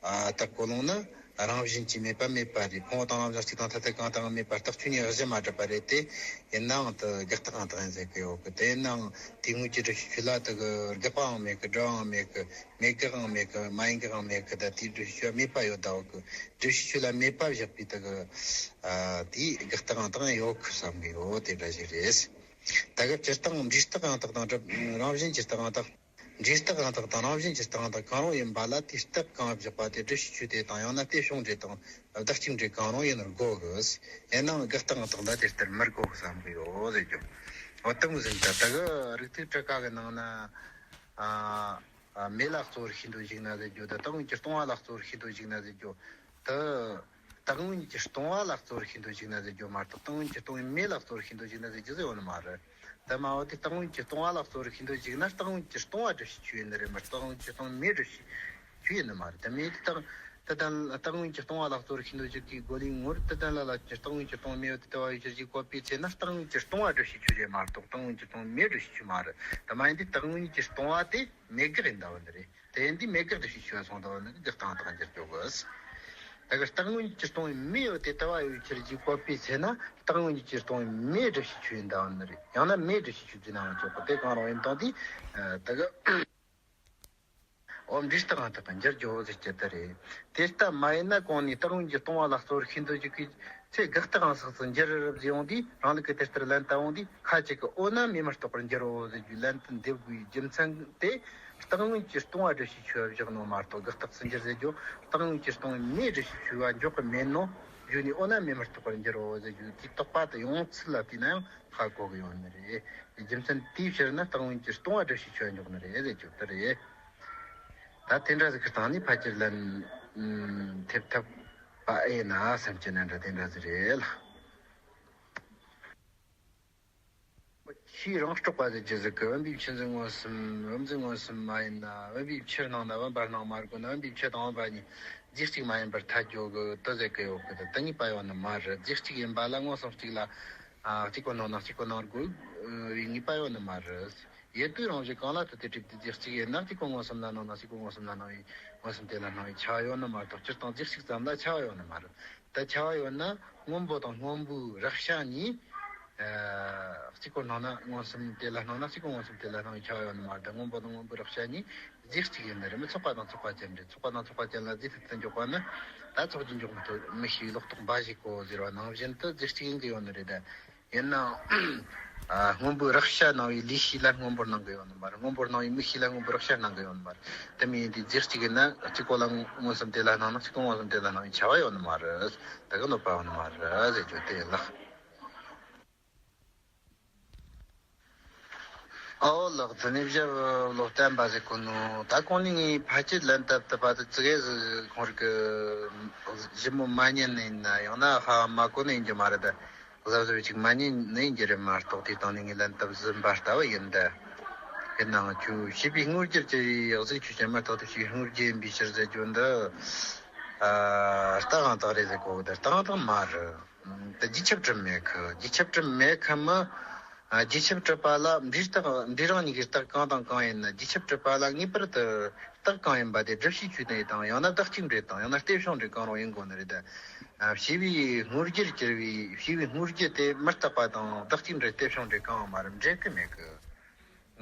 ཨ་རྟགས་གོ་ལོང་ན་རང་བཞིན་གྱིས་མེད་པ་མེད་པ་རེད། ཕུང་པོ་དང་རང་བཞིན་གཅིག་དང་ཐ་དད་གང་དང་མེད་པ་རྟགས་ཆོས་ཉིད་གཞི་མ་གྲུབ་པ་རེད་དེ། ཡིན་ནའང་དེ་དགག་རྟགས་ཡང་དག་ཡིན་ཟེར་གི་ཡོད་གི། དེ་ཡིན་ནའང་དེའི་དངོས་ཀྱི་སྒྲུབ་བྱེད་ཆོས་ལ་དེ་གི་དགག་པའང་མེད་གི། སྒྲུབ་པའང་མེད་གི། མེད་དགག་ཡང་མེད་གི། མ་ཡིན་དགག་ཡང་མེད་གི། ད་དེའི་སྒྲུབ་བྱེད་ཆོས་ལ་མེད་པ་ཡོད་ད་ཡོད་གི། སྒྲུབ་བྱེད་ཆོས་ལ་མེད་པ་བཞག་པའི་དེ་གི་ཨ་དེའི་དགག་རྟགས་ཡང་དག་ཡང་ཡོད་གི་བསམ་གི་ཡོད། དེ་འདྲ་ཞིག་རེད། ད་གི་སྤྱིར་བཏང་འབྲས་རྟགས་ཡང་དག་དང་སྒྲུབ་རང་བཞིན་གྱི་རྟགས་ཡང་དག་འབྲས་རྟགས་ཡང་དག་དང་རང་བཞིན་གྱི་རྟགས་ཡང་དག་གང་རུང་ཡིན་པ་ལ་དེའི་རྟགས་གང་བཞག་པ་དེ་སྒྲུབ་བྱེད་ཆོས་དེ་དང་ཡང་ན་དེ་བྱུང་འབྲས་དང་བདག་གཅིག་འབྲས་གང་རུང་ཡིན་ནོ་དགོས་གི། ཡིན་ནའང་དགག་རྟགས་ཡང་དག་ལ་དེ་ལྟར་མི་དགོས་གི་བསམ་གི་ཡོད་ཟེར་རྒྱུ། འོ་དེ་མོ་ཟིག་ད་ད་གི་རིགས་ཐིག་ཁྲི་ཀ་གི་ནང་ན་ཨ། མེ་ལ་གཙོ་བོར་ཤེས་འདོད་བཅུག་ན་ཟེར་རྒྱུ་དང་། རྟག་དངོས་ཀྱི་སྟོང་པ་ལ་གཙོ་བོར་ཤེས་འདོད་བཅུག་ན་ཟེར་རྒྱུ་དེ། རྟག་དངོས་ཀྱི་སྟོང་པ་ལ་གཙོ་བོར་ཤེས་འདོད་བཅུག་ན་ཟེར་རྒྱུ་མ་གཏོགས། རྟག་དངོས་ཀྱི་སྟོང་པའི་མེ་ལ་གཙོ་བོར་ཤེས་འདོད་བཅུག་ན་ཟེར་རྒྱུ་ཟེར་ཡོད་ནི་མ་རེད། དེ་མ་འོ་དེ་རྟག་དངོས་ཀྱི་སྟོང་པ་ལ་གཙོ་བོར་ཤེས་འདོད་བཅུག་ན། རྟག་དངོས་ཀྱི་སྟོང་པ་བསྒྲུབ་བྱའི་ཆོས་ཡིན་ནི་རེད་མ་གཏོགས། རྟག་དངོས་ཀྱི་སྟོང་པའི་མེ་བསྒྲུབ་བྱའི་ཆོས་ཡིན་ནི་མ་རེད། དེ་མིན་དེ་རྟག་དེ་ལྟར་རྟག་དངོས་ཀྱི་སྟོང་པ་ལ་གཙོ་བོར་ཤེས་འདོད་བཅུག་གི་རྒོལ་བའི་ངོར། དེ་ལྟར་ལ་ལ་ཀྱི་རྟག་དངོས་ཀྱི་སྟོང་པའི་མེ་ཡོད་དེ་ལྟ་བ་ཡོད་ཕྱིར་ཞེས་བཀོད་པའི་ཚེ་ན། རྟག་དངོས་ཀྱི་སྟོང་པ་བསྒྲུབ་བྱའི་ཆོས་རེད་མ་གཏོགས། རྟག་དངོས་ཀྱི་སྟོང་པའི་མེ་བསྒྲུབ་བྱའི་ཆོས་མ་རེད། དེ་མ་ཡིན་དུས་རྟག་དངོས་ཀྱི་སྟོང་པ་དེ་མེད་དགག་ཡིན་ད་བ་ནི་རེད། དེ་ཡིན་དུས་མེད་དགག་བསྒྲུབ་བྱའི་ཆོས་སོང་ད་བ་ནི་རེད། དགག་སྟངས་དག་འགྱུར་འགྲོ་གི། ད་གི་རྟག་དངོས་ཀྱི་སྟོང་པའི་མེ་ཡོད་དེ་ལྟ་བ་ཡོད་ཕྱིར་ཞེས་བཀོད་པའི་ཚེ་ན། རྟག་དངོས་ཀྱི་སྟོང་པའི་མེ་བསྒྲུབ་བྱའི་ཆོས་ཡིན་ད་བ་ནི་རེད། ཡང་ན་མེ་བསྒྲུབ་བྱའི་ཆོས་བརྩིས་ན་ཡང་ཆོག་གི། དེ་གང་རུང་ཡིན་དང་དེ་ད་གི། འོ་འབྲས་རྟགས་ཡང་དག་ཏུ་འགྱུར་རྒྱུ་ཟེར་གྱི་དེ་རེད། དེ་ལྟ་མ་ཡིན་ན་གོང་ནས་རྟག་དངོས་ཀྱི་སྟོང་པ་ལ་གཙོ་བོར་ཤེས་འདོད་བཅུག་གི་ཚེ། དགག་རྟགས་ཡང་དག་ཏུ་འགྱུར་ཟེར་ཡོང་དུས། རང་ལུགས་ཀྱིས་དེ་ལྟར་ལན་བཏབ་འོང་དུས། ཁ་ཅིག་གིས་འོ་ན་མེ་མི་རྟོགས་པར་འགྱུར་རོ་ཟེར་རྒྱུའི་ལན་དུ་འདེབས་དགོས་པའི་རྒྱུ་མཚན་དེ། རྟག་དངོས་ཀྱི་སྟོང་པ་བསྒྲུབ་བྱའི་ཆོས་བཞག་ནོ་མ་གཏོགས། དགག་རྟགས་སུ་འགྱུར་ཟེར་རྒྱུ། རྟག་དངོས་ཀྱི་སྟོང་པའི་མེ་བསྒྲུབ་བྱའི་ཆོས་པ་འཇོག་གི་མེད་ནོ། རྒྱུ་ནི་འོ་ན་མེ་མི་རྟོགས་པར་འགྱུར་རོ་ཟེར་རྒྱུ་དེའི་དོགས་པ་དེ་ཡོང་ཚུལ་ལ་བལྟས་ན་ཡང་ཧ་གོ་གི་ཡོད་ནི་རེད། རྒྱུ་མཚན་དེའི་ཕྱིར་ན་རྟག་དངོས་ཀྱི་སྟོང་པ་བསྒྲུབ་བྱའི་ཆོས་འཇོག་ནི་རེད་ཟེར་རྒྱུ་དེ་རེད། ད་དེ་འདྲ་ཟིག་གི་སྟེང་ནས་ཕལ་ཆེར་ལན་ཐེབས་ཐུབ་པ་ཨེ་ན་བསམ་གྱི་ན་འདྲ་དེ་འདྲ་ཟིག་རེད་ལ། ཕྱིའི་རང་རྟོག་པ་ཟེར་རྒྱུ་ཟིག་གི། བུམ་པའི་ཆུ་འཛིན་མངོན་སུམ། བུམ་འཛིན་མངོན་སུམ་མ་ཡིན་ན། བུམ་པའི་ཆུར་སྣང་ན་བུམ་པར་སྣང་མ་དགོས་ན། བུམ་པའི་ཆུ་དང་བུམ་པ་གཉིས་རྫས་གཅིག་མ་ཡིན་པར་ཐལ་འགྱོ་གི་དེ་ཟེར་གི་ཡོད་གི། དེ་ངེས་པ་ཡོད་ནི་མ་རེད། རྫས་གཅིག་ཡིན་པ་ལ་མངོན་སུམ་གཅིག་ལ། ཨ། གཅིག་པོ་སྣང་ན་གཅིག་པོ་སྣང་དགོས་པའི་ངེས་པ་ཡོད་ནི་མ་རེད། ཡུལ་དུས་རང་བཞིན་གང་ལ་ལྟོས་ཏེ་གྲུབ་པའི་རྫས་གཅིག་ཡིན་ན། གཅིག་པོ་མངོན་སུམ་ལ་སྣང་ན་གཅིག་པོ་མངོན་སུམ་ལ་སྣང་བའི། མངོན་སུམ་དེ་ལ་སྣང་བའི་ཁྱབ་པ་ཡོད་ནི་མ་གཏོགས། སྤྱིར་བཏང་རྫས་གཅིག་ཙམ་ལ་ཁྱབ་པ་ཡོད་ནི་མ་རེད། ད་ཁྱབ་པ་ཡོད་ན་སྔོན་པོ་དང་སྔོན་པོའི་རེག་བྱ་གཉིས། ཨ། གཅིག་པོ་སྣང་ན་མངོན་སུམ་དེ་ལ་སྣང་ན་གཅིག་པོ་མངོན་སུམ་དེ་ལ་སྣང་བའི་ཁྱབ་པ་ཡོད་ནི་མ་རེད། སྔོན་པོ་དང་སྔོན་པོའི་རེག་བྱ་གཉིས་རྫས་གཅིག་ཡིན་ནི་རེད། མི་ཚོགས་པ་དང་ཚོགས་པ་ཅན་རེད། ཚོགས་པ་དང་ཚོགས་པ་ཅན་ལ་རྫས་ཐ་དད་དུ་འཇོག་པ་ནི། ད་ཚོགས་ཀྱི་འཇོག་མི་ཐུབ། མིག་ཤེས་ལོག་རྟོག་འབའ་ཞིག་གོ་ཟེར་བ་ནང་བཞིན་དུ་རྫས་གཅིག་ཡིན་གྱི་ཡོད་ནི་རེད། ད་ཡིན་ནའང་། ཨ། སྔོན་པོའི་རེག་བྱ་སྣང་བའི་ལུས་ཤེས་ལ་སྔོན་པོར་སྣང་གི་ཡོད་ནི་མ་རེད། སྔོན་པོར་སྣང་བའི་མིག་ཤེས་ལ་སྔོན་པོའི་རེག་བྱར་སྣང་གི་ཡོད་ནི་མ་རེད། དེ་མིན་དེ་རྫས་གཅིག་ཡིན་ན་གཅིག་པོ་ལ་མངོན་སུམ་དེ་ལ་སྣང་ན་གཅིག་པོ་མངོན་སུམ་དེ་ལ་སྣང་བའི་ཁྱབ་པ་ཡོད་ནི་མ་རེད། ད་གི་གནོད་པ་ཡོད་ནི་མ་རེད་ཟེར་རྒྱུ་དེ་ཡིན་ལགས། ཨོ་ལགས། དེ་ནས་ཞབས་བློ་བརྟན་པ་ཟེར་གོ་ནོ། ད་གོང་ནས་ངས་ཕལ་ཆེར་ལན་བཏབ་བཏབ་པ་དེ་ཙི་གེ་ཟིག་ཁོང་རིག་གི་ཞིབ་མོ་མ་ཉན་ནི་ཡིན་ན། ཡང་ན་ཧ་མ་གོ་ནི་ཡིན་རྒྱུ་མ་རེད། ད་གཟབ་གཟབ་ཅིག་མ་ཉན་ནི་ཡིན་རྒྱུ་རེད་མ་གཏོགས། དེའི་སྟེང་ནས་ངས་ལན་བཏབ་ཟིན་པ་ལྟ་བུ་ཡིན། ད་ཡིན་ནའང་ཁྱོད་བྱིས་པའི་དངོས་རྒྱུར་གྱུར་པའི་གཟུགས་ཁྱོད་ཀྱང་མ་གཏོགས་དེ་བྱིས་པའི་དངོས་རྒྱུ་ཡིན་པའི་ཕྱིར་ཟེར་རྒྱུ་འདི། ཨ། རྟགས་ཡང་དག་རེད་ཟེར་གོ་གི། ད་རྟགས་ཡང་དག་མ་རེད། དེ་རྗེས་ཁྱབ་གྲུབ་མེད་གི། རྗེས་ཁྱབ་གྲུབ་མེད་གི་མི། ཨ། རྗེས་ཁྱབ་གྲུབ་པ་ལ་འབྲས་རྟགས། འབྲས་རང་གཉིས་ཀྱི་རྟགས་གང་དང་གང་ཡིན་ན། རྗེས་ཁྱབ་གྲུབ་པ་ལ་ངེས་པར་དུ་རྟགས་གང་ཡིན་པ་དེ་བསྒྲུབ་བྱའི་ཆོས་དེ་དང་། ཡང་ན་བདག་གཅིག་འབྲེལ་དང་། ཡང་ན་རྟེན་བྱུང་འབྲེལ་གང་རུང་ཡིན་དགོས་ནི་རེད། ཨ། བྱིས་པའི་དངོས་རྒྱུར་གྱུར་པའི། བྱིས་པའི་དངོས་རྒྱུ་དེ་མི་རྟག་པ་དང་བདག་གཅིག་འབྲེལ་རྟེན་བྱུང་འབྲེལ་གང་ཡང་མ་རེད། འབྲེལ་གི་མེད་གི།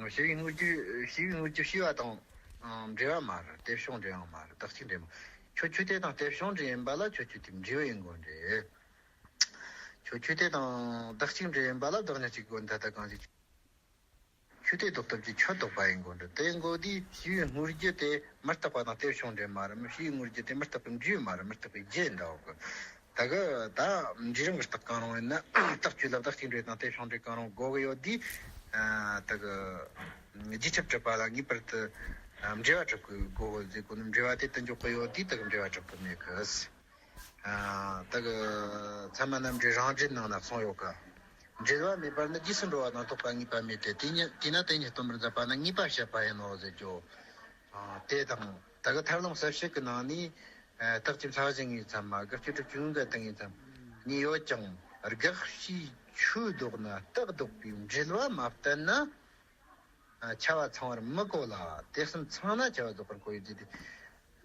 བྱིས་པའི་དངོས་རྒྱུ། བྱིས་པའི་དངོས་རྒྱུ་བྱིས་པ་དང་འབྲེལ་བ་མ་རེད། རྟེན་བྱུང་འབྲེལ་ཡང་མ་རེད། བདག་གཅིག་འབྲེལ་མ། ཁྱོད་ཆོས་དེ་དང་རྟེན་བྱུང་འབྲེལ་ཡིན་པ་ལ་ཁྱོད་ཆོས་དེ་འབྲས་བུ་ཡིན་དགོས་རེད། ཁྱོད་ཆོས་དེ་དང་བདག་གཅིག་འབྲེལ་ཡིན་པ་ལ་བདག་ཉིད་གཅིག་དགོས། ད་ལྟ་གང་ཞིག་ཆོས་དེ་ལྡོག་སྟོབས་ཀྱིས་ཁྱོད་ལྡོག་པ་ཡིན་དགོས་རེད། དེ་ཡིན་དགོས་དུས་བྱིས་པའི་དངོས་རྒྱུ་དེ་མི་རྟག་པ་དང་རྟེན་བྱུང་འབྲེལ་མ་རེད། བྱིས་པའི་དངོས་རྒྱུ་དེ་མི་རྟག་པའི་འབྲས་བུ་མ་རེད། མི་རྟག་པའི་རྒྱུ་ཡིན་ད་གོ་གི། ད་གི་ད་འབྲས་རང་གི་རྟགས་གང་རུང་ཡིན་ན། རྟགས་ཆོས་ལ་བདག་གཅིག་འབྲེལ་དང་རྟེན་བྱུང་འབྲེལ་གང་རུང་དགོས་གི་ཡོད་དུས། ཨ། ད་གི་རྗེས་ཁྱབ་གྲུབ་པ་ལ་ངེས་པར་དུ་འབྲེལ་བ་གྲུབ་དགོས་གི་ཟེར་གོ་ནི། འབྲེལ་བ་དེ་དུ་འཇོག་གི་ཡོད་དུས་ད་གི་འབྲེལ་བ་གྲུབ་གི་མེད་གི། ཨ། ད་གི་ཚད་མ་རྣམ་འགྲེལ་རང་འགྲེལ་ནང་ན་གསུངས་ཡོད་གི། འབྲེལ་བ་མེད་པར་ནི་རྗེས་སུ་འགྲོ་བ་དང་ལྡོག་པ་ངེས་པ་མེད་དེ། དེ་ཉིད། དེས་ན་དེ་ཉིད་སྟོན་པར་མཛད་པ་ནི་ངེས་པ་བཤད་པ་ཡིན་ནོ་ཟེར་རྒྱུ། ཨ། དེ་དང་ད་གི་ཐར་ལམ་གསལ་བྱེད་ཀྱི་ནང་ནས། ཨ། རྟགས་ཀྱི་མཚན་གཞི་ངེས་ཚད་མ། དགག་བྱའི་སྒྲུབ་བྱེད་དངོས་འགལ་དུ་ངེས་ཚད་མ་གཉིས་ཡོད་ཀྱང་། དགག་བྱའི་ཆོས་ལྡོག་ན་རྟགས་ལྡོག་པའི་འབྲེལ་བ་མ་བསྟན་ན། ཨ། ཁྱབ་པ་ཚང་བར་མི་གོ་ལ། དེ་གསུམ་ཚང་ན་ཁྱབ་པ་ལྡོག་པར་གོ་བའི་རྒྱུ་དེ།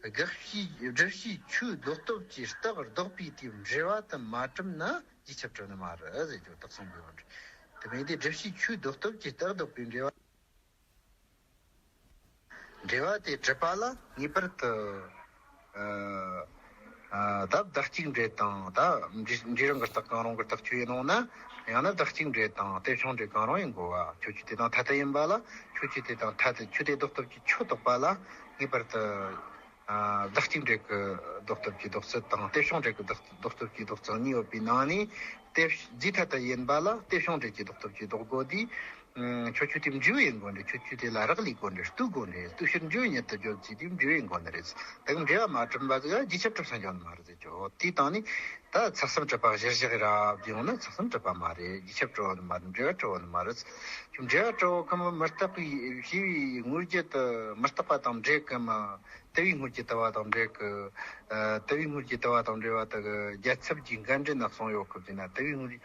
དགག་བྱའི། བསྒྲུབ་བྱའི་ཆོས་ལྡོག་སྟོབས་ཀྱིས་རྟགས་ལྡོག་པའི་དེའི་འབྲེལ་བ་དེ་མ་གྲུབ་ན་རྗེས་ཁྱབ་གྲུབ་ནི་མ་རེད་ཟེར་རྒྱུ་རྟགས་གསུངས་པའི་འོག་འདྲ། དེ་མིན་དེ་བསྒྲུབ་བྱའི་ཆོས་ལྡོག་སྟོབས་ཀྱིས་རྟགས་ལྡོག་པའི་འབྲེལ་བ། འབྲེལ་བ་དེ་གྲུབ་པ་ལ་ངེས་པར་དུ། ཨ། ཨ། ད་བདག་གཅིག་འབྲེལ་དང་། ད་འབྲས། འབྲས་རང་གི་རྟགས་གང་རུང་གི་རྟགས་ཆོས་ཡིན་ནོ་ན། ཡང་ན་བདག་གཅིག་འབྲེལ་དང་རྟེན་བྱུང་འབྲེལ་གང་རུང་ཡིན་དགོས་པ། ཁྱོད་ཆོས་དེ་དང་ཐ་དད་ཡིན་པ་ལ། ཁྱོད་ཆོས་དེ་དང་ཐ་དད། ཆོས་དེ་ལྡོག་སྟོབས་ཀྱིས་ཁྱོད་ལྡོག་པ་ལ་ངེས་པར་དུ། ཨ། བདག་གཅིག་འབྲེལ་གྱི་ལྡོག་སྟོབས་ཀྱི་ལྡོག་ཚུལ་དང་། རྟེན་བྱུང་འབྲེལ་གྱི་ལྡོག། ལྡོག་སྟོབས་ཀྱི་ལྡོག་ཚུལ་གཉིས་ཡོད་པའི་ནང་ནས། དེ་རྫས་ཐ་དད་ཡིན་པ་ལ་རྟེན་བྱུང་འབྲེལ་གྱི་ལྡོག་སྟོབས་ཀྱིས་ལྡོག་དགོས་དུས། ཁྱོད་ཆོས་དེ་འབྲས་བུ་ཡིན་དགོས་འདྲ། ཁྱོད་ཆོས་དེ་ལ་རག་ལས་དགོས་འདྲ། ལྟོས་དགོས་འདྲ། ལྟོས་ཕྱིར་འབྲས་བུ་ཉིད་དུ་བརྗོད་ཅེས་དེ་འབྲས་བུ་ཡིན་དགོས་ནི་རེད། ད་གི་འབྲེལ་བ་མ་གྲུབ་པ་ཟིག་རྗེས་ཁྱབ་གྲུབ་ས་འཇོག་ནི་མ་རེད་ཟེར་གྱི། འོ་དེའི་སྟེང་ནས་ད་ཚུལ་གསུམ་གྲུབ་པ་གཞིར་བཞག་ར་བདེ་ཡོང་ན་ཚུལ་གསུམ་གྲུབ་པ་མ་རེད། རྗེས་ཁྱབ་གྲུབ་བ་ནི་མ་རེད། འབྲེལ་བ་གྲུབ་བ་ནི་མ་རེད། ཁྱོད་འབྲེལ་བ་གྲུབ་བ་ཁོ་མི་མི་རྟག་པའི་ཞེས་པའི་དངོས་རྒྱུ་དེ་མི་རྟག་པ་དང་འབྲེལ་གི་མ། དུ་བའི་དངོས་རྒྱུ་དུ་བ་དང་འབྲེལ་གི། ཨ། དུ་བའི་དངོས་རྒྱུ་དུ་བ་དང་འབྲེལ་བ་དེ་གི་རྒྱལ་ཚབ་ཀྱི་འགལ་འབྲེལ་ན་གསུངས་ཡོད་གི་ཟེར་ན། དུ་བའི་དངོས་རྒྱུ།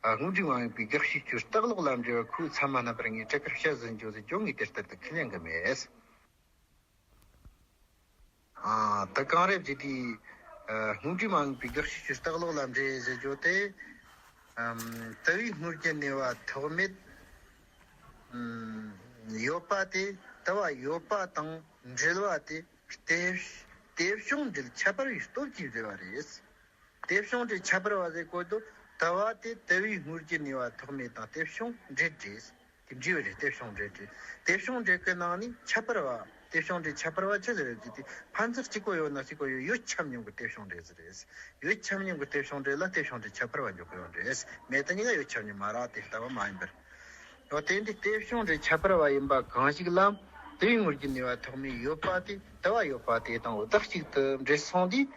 ཨ། དངོས་འབྲས་མ་ཡིན་པའི་དགག་བྱའི་ཆོས་རྟགས་ལོག་ལ་འབྲེལ་བ་ཁོའི་ཚད་མ་རྣམ་པར་ངེས་གྲུབ་པར་བཤད་ཟིན་རྒྱུ་ཟེར་རྒྱུ་ངས་དེ་ལྟར་དུ་ཁས་ལེན་གི་མེད། ཨ། དེ་གང་རེད་ཟེར་དུས། ཨ། དངོས་འབྲས་མ་ཡིན་པའི་དགག་བྱའི་ཆོས་རྟགས་ལོག་ལ་འབྲེལ་ཟེར་རྒྱུ་དེ། ཨམ། དུ་བའི་དངོས་རྒྱུ་ནུས་པ་ཐོགས་མེད། ཨམ། ཡོད་པ་དེ་དུ་བ་ཡོད་པ་དང་འབྲེལ་བ་དེ། དེ། དེ་བྱུང་འབྲེལ་ཁྱད་པར་བའི་སྟོབས་ཀྱིས་འབྲེལ་བ་རེད། དེ་བྱུང་འབྲེལ་ཁྱད་པར་བ་ཟེར་གོ་དུས། དུ་བ་དེ་དུ་བའི་དངོས་རྒྱུ་ནུས་པ་ཐོགས་མེད་དང་དེ་བྱུང་འབྲེལ་འབྲེལ། དེ་འབྲེལ་བ་རེད། དེ་བྱུང་འབྲེལ་འབྲེལ། དེ་བྱུང་འབྲེལ་གི་ནང་ནས་ཁྱད་པར་བ། དེ་བྱུང་འབྲེལ་ཁྱད་པར་བ་ཆི་ཟིག་རེད་ཟེར་དུས། ཕན་ཚུན་གཅིག་པོ་ཡོད་ན་གཅིག་པོ་ཡོད། ཡོད་ཁྱབ་མཉམ་གི་དེ་བྱུང་འབྲེལ་ཟིག་རེད། ཡོད་ཁྱབ་མཉམ་གི་དེ་བྱུང་འབྲེལ་ལ་དེ་བྱུང་འབྲེལ་ཁྱད་པར་བ་འཇོག་གི་ཡོད་རེད། མེད་དུ་གཉིས་ཀ་ཡོད་ཁྱབ་མཉམ་མ་རེད། དེ་ལྟ་བུ་མ་ཡིན་པར། འོ་དེ་འདི་དེ་བྱུང་འབྲེལ་ཁྱད་པར་བ་ཡིན་པ་གང་ཞིག་ལ། དུ་བའི་དངོས་རྒྱུ་ནུས་པ་ཐོགས་མེད་ཡོད་པ་དེ་དུ་བ་ཡོད་པ་དེ་དང་བདག་གཅིག་ཏུ་འབྲེལ་སོང་དུས།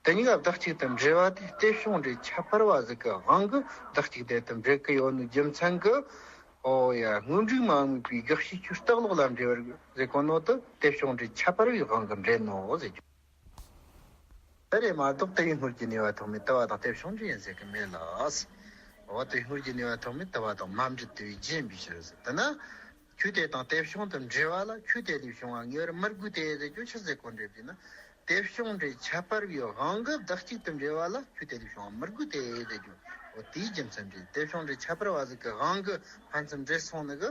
དེ་གཉིས་ཀ་བདག་གཅིག་ཏུ་འབྲེལ་བ་དེ་དེ་བྱུང་འབྲེལ་ཁྱད་པར་བ་ཟིག་གི་དབང་གིས་བདག་གཅིག་དེ་དུ་འབྲེལ་གི་ཡོད་ནོ་རྒྱུ་མཚན་གྱིས། འོ་ཡ། དངོས་འབྲས་མ་ཡིན་པའི་དགག་བྱའི་ཆོས་རྟགས་ལོག་ལ་འབྲེལ་བར་ཟེར་གོ་ནོ་དེ་དེ་བྱུང་འབྲེལ་ཁྱད་པར་བའི་དབང་གིས་འབྲེལ་ནོ་ཟེར་རྒྱུ། དེ་རེད་མ་གཏོགས་དུ་བའི་དངོས་རྒྱུ་ནུས་པ་ཐོགས་མེད་དུ་བ་དང་དེ་བྱུང་འབྲེལ་ཡིན་ཟེར་གི་མེད་ལ། འོ་དུ་བའི་དངོས་རྒྱུ་ནུས་པ་ཐོགས་མེད་དུ་བ་དང་མ་འབྲེལ་དུ་བའི་རྒྱུ་ཡིན་པའི་ཕྱིར་ཟེར། དེ་ན། ཁྱོད་དེ་དང་དེ་བྱུང་དུ་འབྲེལ་བ་ལ་ཁྱོད་དེ་ལས་བྱུང་བ་ངེས་པར་མི་དགོས་ཏེ་ཟེར་རྒྱུ་ཆི་ཟེར་གོ་འདྲ་ཟེར་ན། དེ་བྱུང་འབྲེལ་ཁྱད་པར་བའི་དབང་གིས་བདག་གཅིག་ཏུ་འབྲེལ་བ་ལ་ཁྱོད་དེ་ལས་བྱུང་བ་མི་དགོས་ཏེ་ཟེར་རྒྱུ། འོ་དེའི་རྒྱུ་མཚན་རེད། དེ་བྱུང་འབྲེལ་ཁྱད་པར་བ་ཟིག་གི་དབང་གིས་ཕན་ཚུན་འབྲེལ་སོང་ནི་གི།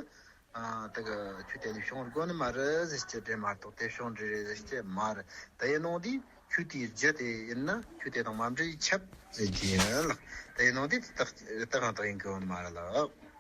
ཨ། དེ་གི་ཁྱོད་དེ་ལས་བྱུང་དགོས་ནི་མ་རེད་ཟེར་རྒྱུ་རེད་མ་གཏོགས་དེ་བྱུང་འབྲེལ་རེད་ཟེར་རྒྱུ་མ་རེད། དེ་ཡིན་ནོ་དེ་ཁྱོད་དེའི་རྒྱུ་དེ་ཡིན་ན་ཁྱོད་དེ་དང་མ་འབྲེལ་ཁྱབ་ཟེར་རྒྱུ་ཡིན་ལགས། དེ་ཡིན་ནོ་དེ་རྟགས་རྟགས་གང་དག་ཡིན་དགོས་ནི་མ་རེད་ལགས།